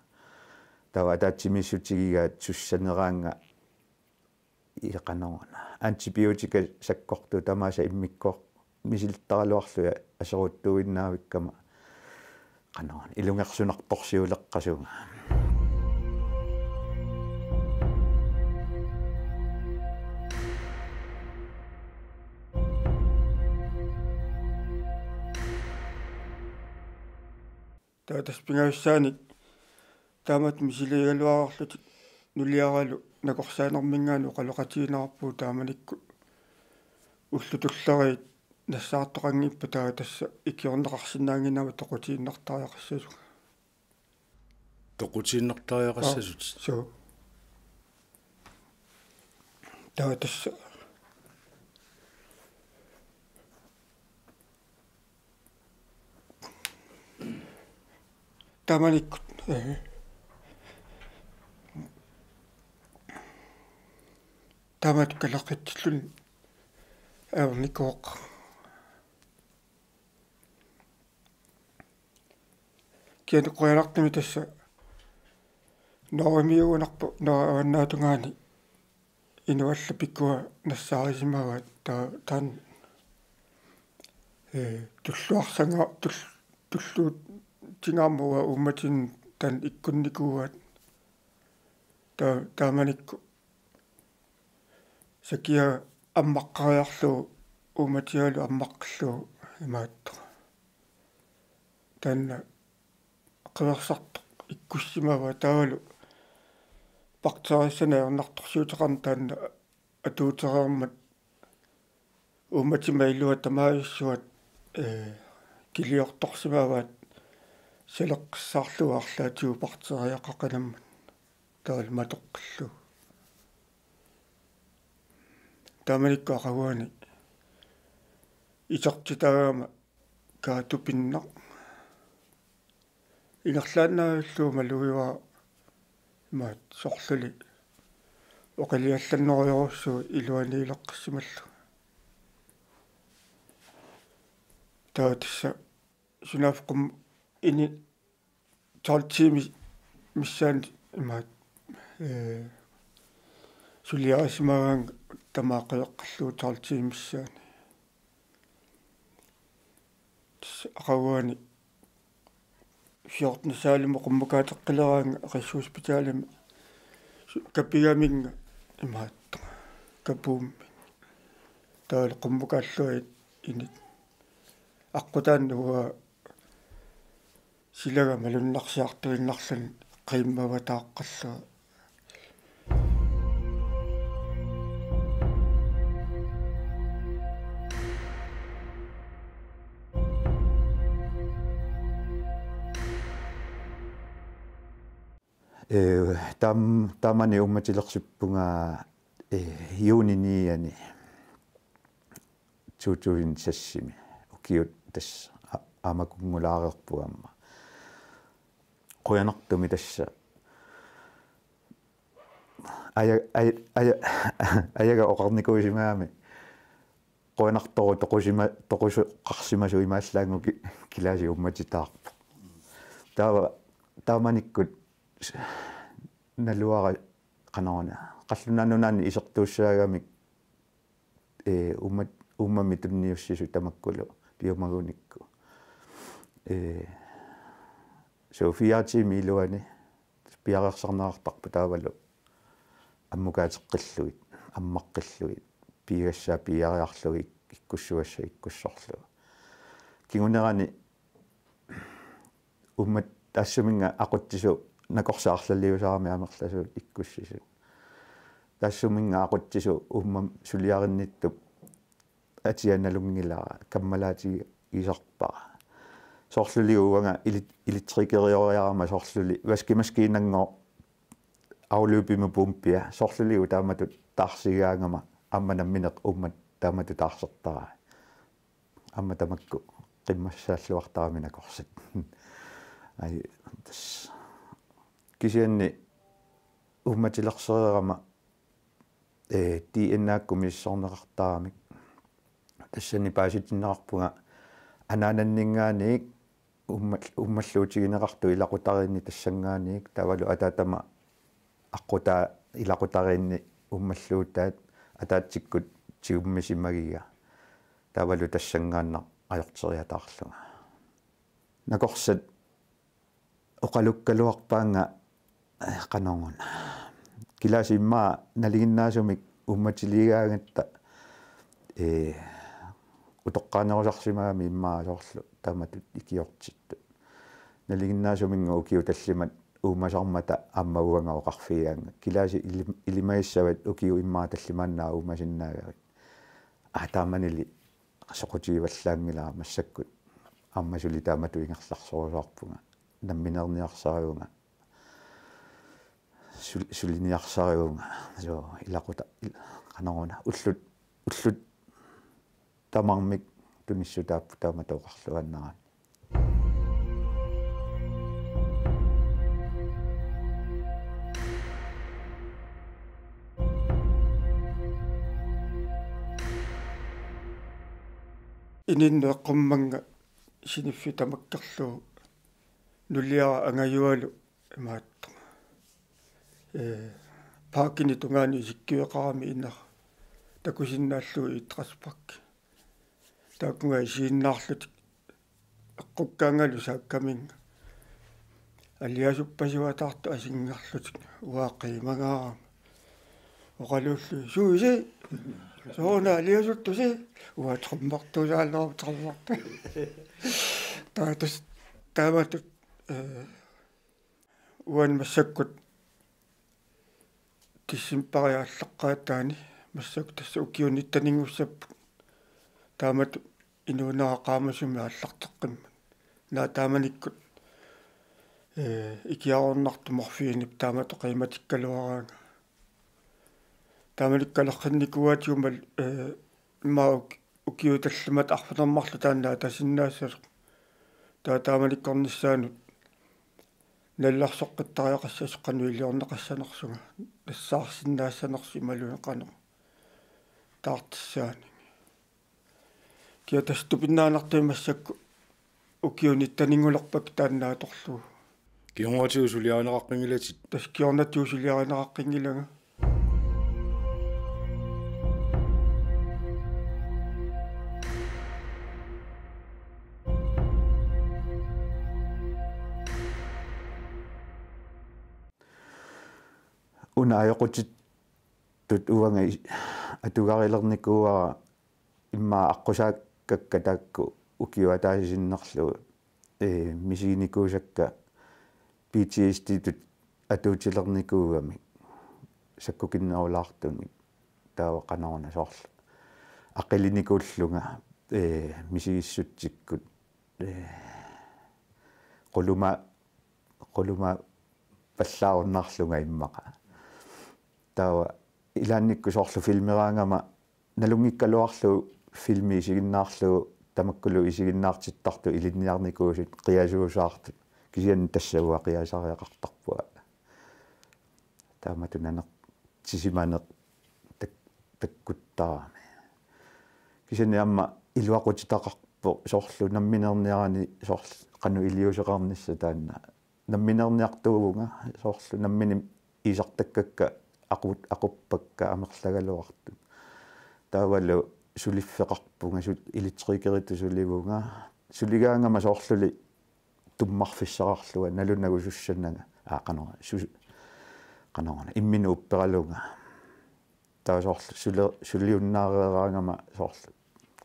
Taava ataatsimiissutigigaat sussaneraannga iqaneruna. Antibiotika sakkortut tamaasa immikkoortoq misilittaraluarlugit aseruttuinnaavikkama qanoruna ilungersunartorsiuleqqasunga. Taava tassa pingajussaanik taamatut misiligaluarlutik nuliaralu nakorsaanerminngaanniit oqaloqatigineqarpugut taamanikkut ullut tulleriit nassaartoqanngippat taava tassa ikiorneqarsinnaannginnama toqutiinnartariaqassasunga. Toqutiinnartariaqassasut. Aa, suu. Taava tassa Taamanikkut, eh, taamatut kalaqqitsilluni ajornikuuvoq. Kisianni qujanartumik tassa norimiugunarpoq, Norge avannaatungaani inuallu pikua nassaarisimavaat, ta-, taanna, eh, tulluarsanga-, tul-, tulluutingaarmat uanga uummatinnut taanna ikkunnikuuaat. Ta-, taamanikkut sakiaq ammaqqariarlugu, uummatigalu ammaqqillugu imaattoq. Taanna qiversartoq ikkussimavaat, taavalu bakteeriassanik ajornartorsiuteqarneq taanna atuutereermat uummatima ilua tamaviissuat, eh, kiliortorsimavaat saleqqissaarlugu arlaatigut bakteeriaqaqinammat taavalu matoqqillugu. Taamanikkut aqaguani itertitaagama kaatupinnaq ingerlaannaavillugu malugivara, imaattoq, sorluli oqiliallannerujorujussuuvoq iluaniileqqissimallugu. Taava tassa sunaaffa qum-, ini tolv timer missaani imaattoq, eh, suliarisimagaannga tamaat qiveqqallugu tolv timer missaani. Tassa aqaguani fjorten saalimut qummukaateqqileraannga Rigshospitalimi su-, kapigaminnga imaattoq kapuummi. Taavalu qummukaallunga init aqqutaannguaq silaga malunnarsiartuinnarluni qiimmavataaqqallunga. Eh, taam-, taamani uummatilersippunga, eh, juunip niianni to tusind seksimi. Ukiut tassa a-, aamma kunngullaareerpunga aamma. Qujanartumik tassa aja-, aja-, aja-, ajaga oqarnikuusimagami qujanartoq toqusima-, toqusoqarsimasoq imaallaannguaq ki-, kilaasi uummatitaarpoq. Taava taamanikkut s-, naluara qanoruna. Qallunaat Nunaanni isertuussaagamik, eh, uummat-, uummamik tunniussisut tamakkulu piumagunikku. Eh, so fire timer iluani piareersarneqartarpoq taavalu ammukaateqqillugit, ammaqqillugit, piigassaat piiariarlugit, ikkussugassat ikkussorlugit. Kingunerani uummat taassuminnga aqutsisut nakorsat arlaliusarami amerlasuut ikkussisut. Taassuminnga aqutsisut uummamik suliarinnittup atia nalunngilara, kammalaatigisarpara. Soorluli uanga ili-, elektrikerioriarama soorluli vaskemaskiinanngooq afløbimut pumpia, soorluli taamatut taarsigaangama aamma nammineq uummat taamatut taarsertarai. Aamma tamakku qimmassaalluartarami nakorsat. Ai, tassa. Kisianni uummatilersereerama, eh, D N A-kkut misissorneqartaramik. Tassani paasitinneqarpunga anaananninngaanniit uummal-, uummalluutigineqartut ilaqutariinni tassanngaanniit taavalu ataatama aqqutaa ilaqutariinni uummalluutaat ataatsikkut tigummisimagiga. Taavalu tassanngaannaq ajorteriataarlunga. Nakorsat oqalukkaluarpaannga, eh, qanoruna. Kilaasi immaqa nalinginnaasumik uummatiliigaangatta, eh, utoqqaanerusarsimagami immaqa soorlu taamatut ikiortittut. Nalinginnaasuminnga ukiut tallimat uumasarmata aamma uanga oqarfigaannga. Kilaasi ilim-, ilimagissavat ukiut immaqa tallimaannaat uumasinnaagavit. Aa, taamanili soqutigivallaanngilara massakkut. Aamma suli taamatut ingerlarsorusuarpunga. Nammineerniarsarivunga. Sul-, suliniarsarivunga. So, ilaquta-, il-, qanoruna. Ullut, ullut tamarmik tunissutaapput taamatut oqarluaannarani. Ininnut eqqummannga siniffiit tamakkerlugu nuliara angajualu imaattoq. Ee, parkini tungaanut isikkueqarami inera. Takusinnaallugu idrætsparki. Taakkunga isiginnaarlutik eqqukkaangalu saakkaminnga. Aliasuppasuataartut asingerlutik uanga qiimangaarama. Oqaluullugu: "Suusi? Sooruna aliasuttusi?" Uanga trommertuusaalerama trommertu. Taava tassa taamatut, ee, uani massakkut decembarip aallaqqaataani massakkut tassa ukiut nitteninngussapput. Taamatut inuunera qaamasumik aallarteqqimmat. Naak taamanikkut, ee, ikiaroornartoq morfiinip taamatut qiimatikkaluaraanga. Taamanikkut kalerrinnikuuaatigut, ee, immaqa uk-, ukiut tallimat arfineq-marluk taanna atasinnaassasoq. Taava taamanikkornissaanut nalilersoqqittariaqassasoq qanoq iliorneqassanersunga, nassaarsinnaassanersoq imaluunniit qanoq taartissaanik. Kia tassa tupinnaannartumik massakkut ukiut nitteninngulerpakka taanna atorlugu. Kingornatigut suliarineqaqqinngilakka? Tassa kingornatigut suliarineqaqqinngilagut. Una ajoqutittut uanga i-, atugarilernikuuara immaqa aqqusaakkakka taakku ukiup ataatsip sinnerlugu, ee, misiginikuusakka P T S D-tut atuutilernikuugamik sakkukinnerulaartumik, taava qanoruna soorlu aqilinikuullunga, ee, misigissutsikkut, ee, quluma-, qulumappallaarunnaarlunga immaqa. Taava ilaannikkut soorlu filmeraangama nalunngikkaluarlugu filmi isiginnaarlugu tamakkulu isiginnaartittartut ilinniarnikuusut qiasuusaartut, kisianni tassa uanga qiasariaqartarpunga. Taamatut nanertisimaneq tak-, takkuttarami. Kisianni aamma iluaqutitaqarpoq soorlu nammineerniarani soorlu qanoq iliuuseqarnissaq taanna. Nammineerniartuuvunga soorlu nammineq iisartakkakka aqu-, aquppakka amerlagaluartut. Taavalu suliffeqarpunga, sul-, elektrikeritut sulivunga. Suligaangama soorluli tummarfissaqarlunga nalunagu sussananga. Aa, qanoruna, sus-, qanoruna, imminut upperalunga. Taava soorlu suli-, suliunnaareeraangama soorlu,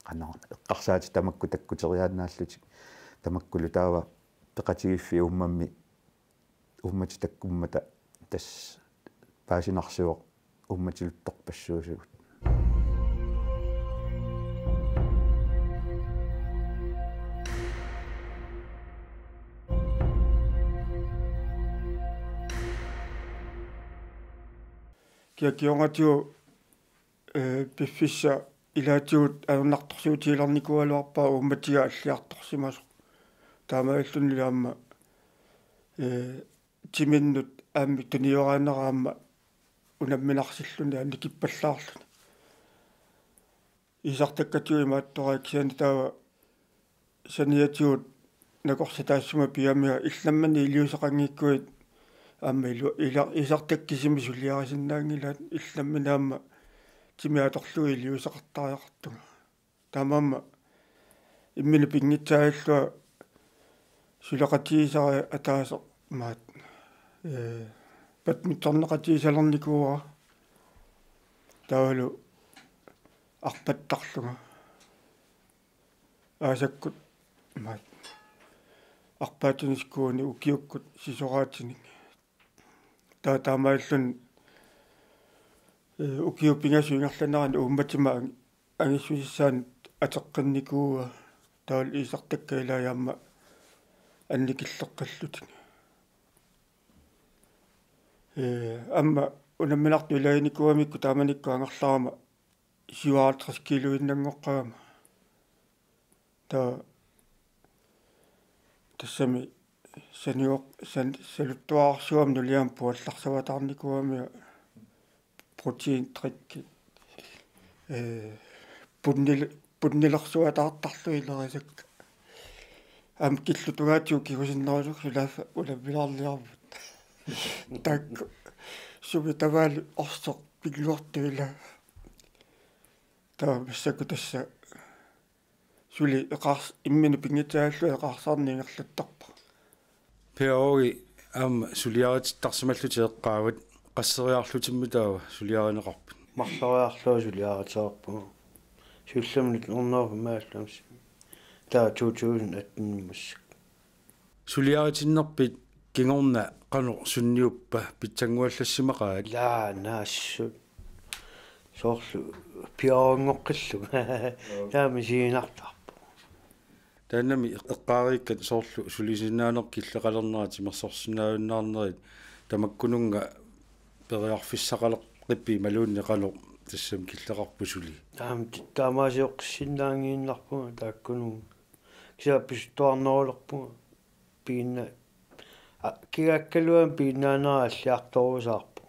qanoruna, eqqarsaatit tamakku takkuteriaannaallutik. Tamakkulu taava peqatigiiffiit uummammi, uummatit takkummata tassa paasinarsivoq uummatiluttorpassuusugut. Kia kingornatigut, ee, piffissaq ilaatigut ajornartorsiutigilernikuugaluarpara uummatiga alliartorsimasoq. Taamaalillunilu aamma, ee, timinnut aammik tunioraaneq aamma unamminarsilluni annikippallaarluni. Iisartakkatigut imaattoraat, kisianni taava saniatigut nakorsataassuma pigamiga illit nammineq iliuuseqanngikkuit aamma ilu-, ila-, iisartakkat kisimik suliarisinnaanngilaat, illit nammineq aamma timi atorlugu iliuuseqartariaqartunga. Taamaammat imminut pinngitsaallunga suleqatigisara ataaseq maat, ee, badmintoneqatigisalernikuuara. Taavalu arpattarlunga. Aasakkut maat arpaatinik skuunik ukiukkut sisoraatinik. Taava taamaalilluni, ee, ukiut pingasut ingerlaneranni uummatima ang-, angissusissaanut ateqqinnikuuara. Taavalu iisartakkat ilaat aamma annikilleqqillutik. Ee, aamma unamminartut ilaaginikuugamikku taamanikkut angerlarama syvoghalvtreds kiluinnanngoqqagama. Taava tassami sanioq-, san-, saluttuararsuarmik nuliama puallarsavataarnikuugamiuk proteindrikke, ee, punnil-, punnilersuataartarlugit ilerisakka. Aamma killutugaatigut kigusinnerusukkut sulaaffa ulavvilaarliarput. Taakku sumi tamaalu orsoq pinnguartut ila. Taava massakkut tassa suli eqaars-, imminut pinngitsaalluni eqaarsaarneq ingerlattarpoq. Per Aage, aamma suliaritittarsimallutit eqqaavat, qasseriarlutimmi taava suliarineqarpit? Marloriarlunga suliaritereerpunga. Siullermik nitten hundrede og femoghalvfems. Taava to tusind atten massakkut. Suliaritinnerpit kingorna qanoq sunniuppa, pitsannguallassimaqaat? Ilaa, naassut. Soorlu piarunngoqqillugu. Taama siinartarpu. Taannami eqqaariikkat soorlu sulisinnaaneq killeqalernerat timersorsinnaajunnaarnerit tamakkununnga periarfissaqaleqqippit imaluunniit qanoq tassami killeqarput suli? Aamma ti-, taamaasioqqissinnaanngiinnarpunga taakkununnga. Kisianni pisuttuarnerulerpunga. Piinna-, a-, kigakkaluarlunga piinnaanera alliartorusaarpoq.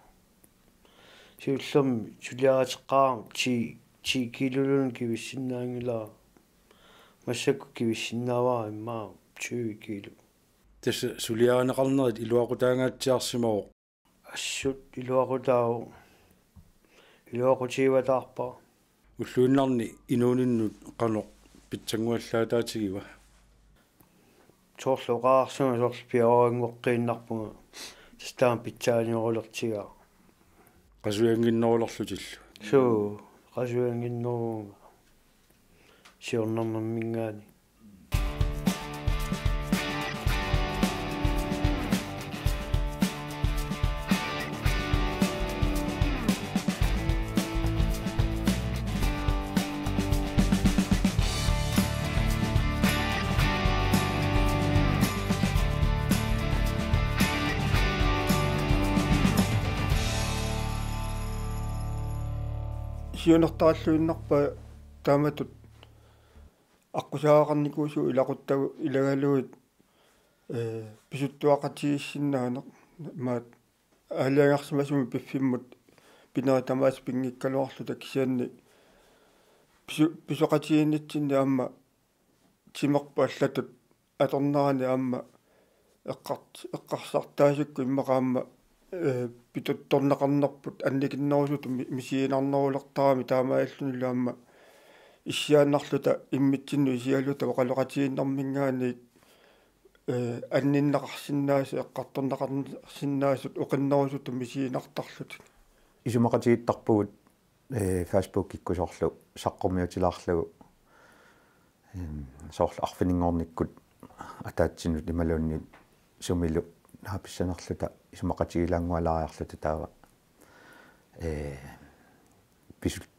Siullermik suliariteqqaarama ti, ti kiiloluunniit kivissinnaanngilara. Massakkut kivissinnaavara immaqa tyve kiilo. Tassa suliarineqarnerit iluaqutaangaatsiarsimavoq. Assut iluaqutaavoq. Iluaqutigivataarpara. Ulluinnarni inuuninnut qanoq pitsannguallaataatigiva? Soorlu oqarsunga soorlu piarunngoqqiinnarpunga. Tassa taama pitsaanerulertigaa. Qasujanginnerulerlutillu. Suu, qasujanginneruvunga. Siornarnermiingaanniit. Siunertaralluinnarpaa taamatut aqqusaagaqarnikuusugut ilaquttagut ilagalugit, ee, pisuttuaqatigiissinnaaneq, maat aalajangersimasumik piffimmut pinerit tamaasa pinngikkaluarluta kisianni pisu-, pisoqatigiinnitsinni aamma timerput allatut atornerani aamma eqqart-, eqqarsartaasukkut immaqa aamma, ee, pituttorneqarnerput annikinnerusutut mi-, misiginarnerulertarami taamaalillunilu aamma issiaannarluta immitsinnut isigaluta oqaloqatigiinnermiingaanniit, ee, anninneqarsinnaasut eqqartorneqarsinnaasut oqinnerusutut misiginartarlutik. Isumaqatigiittarpugut, ee, Facebookikkut soorlu saqqummiutilaarlugu. Em, soorlu arfininngornikkut ataatsinut imaluunniit sumilu naapissanerluta isumaqatigiilaanngualaariarluta taava, ee, pisut-,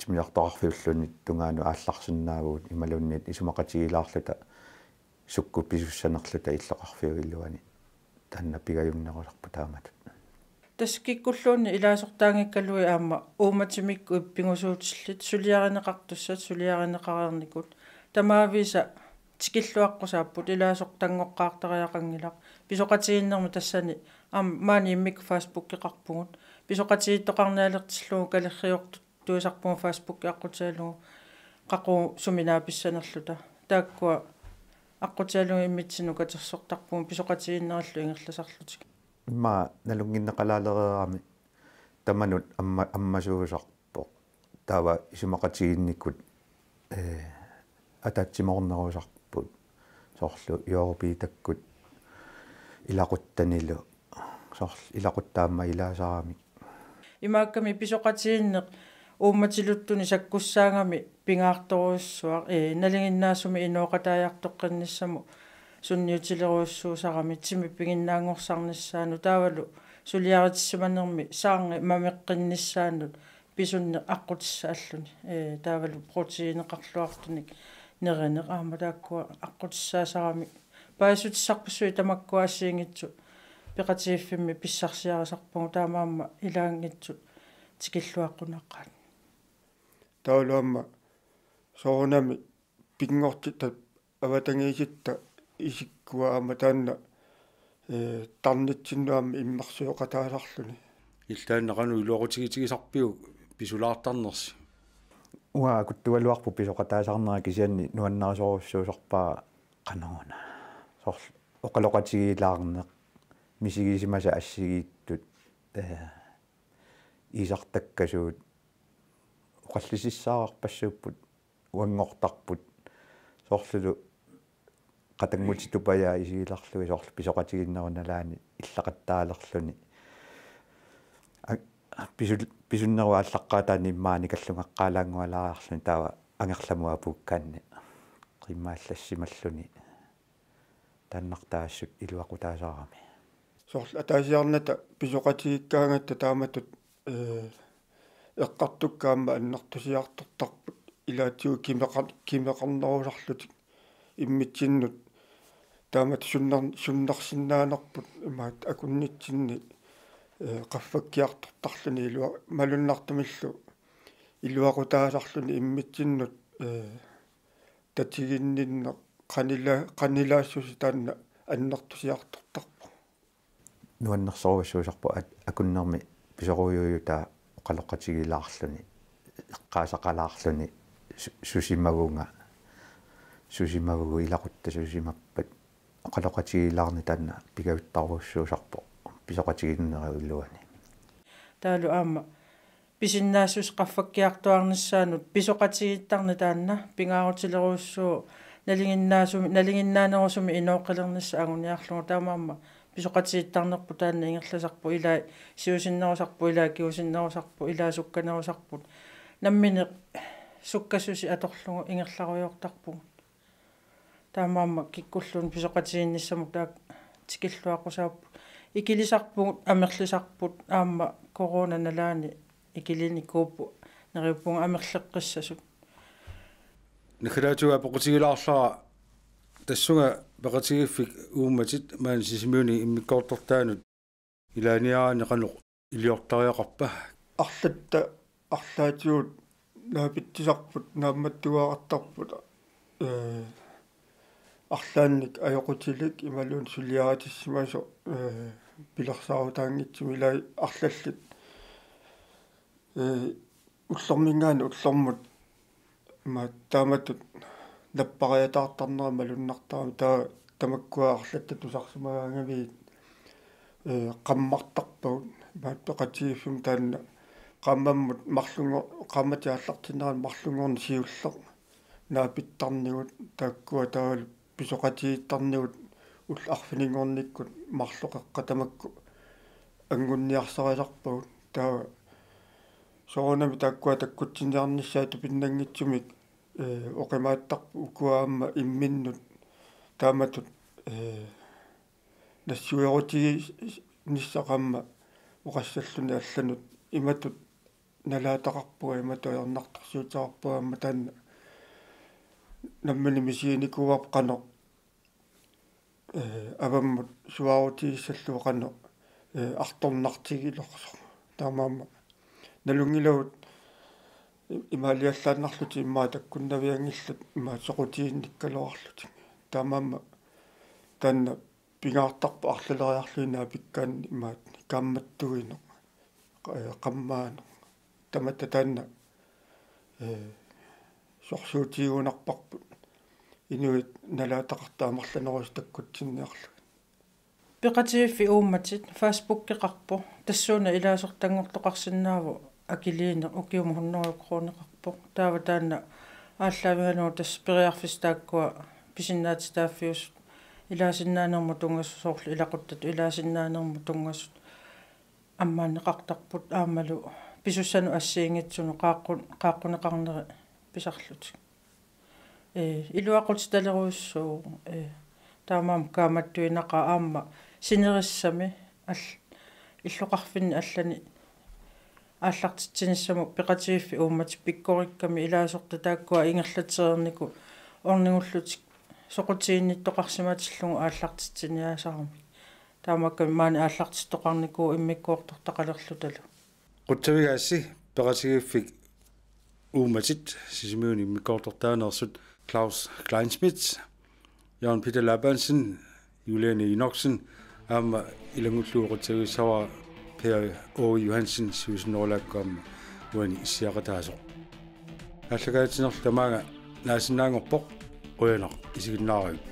timmisartoqarfiulluunniit tungaanut aallarsinnaavugut imaluunniit isumaqatigiilaarluta sukkut pisussanerluta illoqarfiup iluani. Taanna pigajunnerusarpoq taamatut. Tassa kikkulluunniit ilaasortaanngikkaluit aamma uummatimikkut ippigusuutillit suliarineqartussat suliarineqareernikut. Tamaavisa tikilluaqqusaapput, ilaasortanngoqqaartariaqanngilaq. Pisoqatigiinnermi tassani aamma maani immikkut Facebookeqarpugut. Pisoqatigiittoqarnialertillugu kalerriortut tuisarpugut Facebooki aqqutigalugu qaqugu sumi naapissanerluta. Taakkua aqqutigalugu immitsinnut katersortarpugut pisoqatigiinnerillu ingerlasarlutik. Immaqa nalunnginneqalaalereerami tamanut amma-, ammasuusarpoq. Taava isumaqatigiinnikut, ee, ataatsimoornerusarput. Soorlu Europiitakkut ilaquttanilu. Soorlu ilaquttaaq aamma ilaasaramik. Imaakkami pisoqatigiinneq uummatiluttunik sakkussaagami pingaartorujussuaq, ee, nalinginnaasumik inooqataajartoqqinnissamut sunniutilerujussuusarami timip piginnaanngorsarnissaanut taavalu suliaritissimanermi saarngi mameqqinnissaanut pisunneq aqqutissaalluni. Ee, taavalu proteiineqarluartunik nerineq aamma taakkua aqqutissaasarami. Paasissutissarpassuit tamakkua assigiinngitsut peqatigiiffimmi pissarsiarisarpagut taamaammat ilaanngitsut tikilluaqqunaqaat. Taavalu aamma soorunami pinngortitta avatangiisitta isikkua aamma taanna, ee, tarnitsinnut aamma immersioqataasarluni. Illit taanna qanoq iluaqutigitigisarpiuk pisulaartarnersi? Uanga akuttugaluarpoq pisoqataasarnera, kisianni nuannarisorujussuusarpara qanoruna. Soorlu oqaloqatigiilaarneq, misigisimasat assigiittut, ee, iisartakkasuut, oqallisissaararpassuupput, uanngortarput, soorlulu qatanngutip tupajaa isigilerlugit soorlu pisoqatigiinnerup nalaani illaqattaalerluni. A-, pisul-, pisunnerup aallaqqaataani immaqa nikallunngeqqaalaanngualaariarluni taava angerlamut apuukkaanni qimmaallassimalluni. Taannartaa assut iluaqutaasarami. Soorlu ataasiarnata pisoqatigiikkaangatta taamatut, ee, eqqartukka aamma annertusiartortarput, ilaatigut kimeqar-, kimeqarnerusarlutik immitsinnut taamatut sunner-, sunnersinnaanerput imaattoq akunnitsinni, ee, qaffakkiartortarluni ilua-, malunnartumillu iluaqutaasarluni immitsinnut, ee, tatiginninneq qanila-, qanilaassuseq taanna annertusiartortarpoq. Nuannersorujussuusarpoq at-, akunnermi pisorujuujutaa oqaloqatigiilaarluni, eqqaasaqalaarluni su-, susimavunga, susimavugut, ilaquttat susimappat, oqaloqatigiilaarneq taanna pigavittarujussuusarpoq pisoqatigiinnerup iluani. Taavalu aamma pisinnaassuseq qaffakkiartuaarnissaanut pisoqatigiittarneq taanna pingaarutilerujussuuvoq, nalinginnaasumi-, nalinginnaanerusumik inooqqilernissaq anguniarlugu. Taamaammat pisoqatigiittarnerput taanna ingerlasarput, ilai siusinnerusarput, ilai kingusinnerusarput, ilai sukkanerusarput. Nammineq sukkassuseq atorlugu ingerlarujoortarpugut. Taamaammat kikkulluunniit pisoqatigiinnissamut taakku tikilluaqqusaapput. Ikilisarpugut, amerlisarput, aamma coronap nalaani ikilinikuupput, neriuppunga amerleqqissasut. Naggataatigut apeqqutigilaarlara tassunga peqatigiiffik uummatit maani Sisimiuni immikkoortortaanut ilaaniaraanni qanoq iliortariaqarpa? Arlatta arlaatigut naapitsisarput, naammattuarartarput, ee, arlaannik ajoqutilik imaluunniit suliaritissimasoq, ee, pilersaarutaanngitsumik, ilai arlallit, ee, ullorminngaanniit ullormut, ima, taamatut nappariataartarnera malunnartarami, taava tamakkua arlatta tusarsimagaangavit, ee, qammartarpagut. Imaattoq peqatigiiffimmi taanna qaammammut marlunngo-, qaammatit aallartinneranni marlunngorneq siulleq naapittarnigut, taakkua taavalu pisoqatigiittarnigut ullut arfininngornikkut marloqeqqat tamakku angunniarsarisarpagut. Taava soorunami taakkua takkutsinniarnissaat tupinnanngitsumik, ee, oqimaattarput ukua aamma imminnut taamatut, ee, nassuerutiginissaq aamma oqassalluni allanut imatut nalaataqarpunga, imatut ajornartorsiuteqarpunga aamma taanna nammineq misiginikuuarput qanoq, ee, avammut suaarutigissallugu qanoq, ee, artornartigilersoq. Taamaammat nalunngilagut i-, imaaliallaannarlutik immaqa takkunnavianngillat, immaqa soqutiginnikkaluarlutik. Taamaammat taanna pingaartarpoq arlaleriarlugit naapikkaanni imaattoq kaammattuineq, qa-, ee, qammaaneq. Tamatta taanna, ee, sorsuutigigunarparput inuit nalaataqartut amerlanerusut takkutsinniarlugit. Peqatigiiffik uummatit Facebookeqarpoq, tassuuna ilaasortanngortoqarsinnaavoq akiliineq, ukiumut hundrede kroneqarpoq. Taava taanna aallaavigalugu tassa periarfissat taakkua pisinnaatitaaffiusut, ilaasinnaanermut tunngasut, soorlu ilaquttatut ilaasinnaanermut tunngasut ammaanneqartarput, aammalu pisussanut assigiinngitsunut qaaqqun-, qaaqquneqarneri pisarlutik. Ee, iluaqutitalerujussuuvoq, ee, taamaammat kaammattuinaqaaq aamma sinerissami all-, illoqarfinni allani aallartitsinissamut peqatigiiffik uummatit pikkorikkami ilaasortat taakkua ingerlatereernikuupput ornigullutik soqutiginnittoqarsimatillugu aallartitsiniaasaramik. Taamaakkami maani aallartittoqarnikuuvoq immikkoortortaqalerlutalu. Qutsavigaassi peqatigiiffik uummatit Sisimiuni immikkoortortaaneersut Claus Kleinschmidt, Jørgen Peter Labansen, Juliane Enoksen aamma ilanngullugu qutsavigissavara Per Aage Johansen siusinnerulaakku aamma uani issiaqataasoq. Aallakaatitsinerlu tamaanga naasinnaanngorpoq. Qujanaq isiginnaaravit.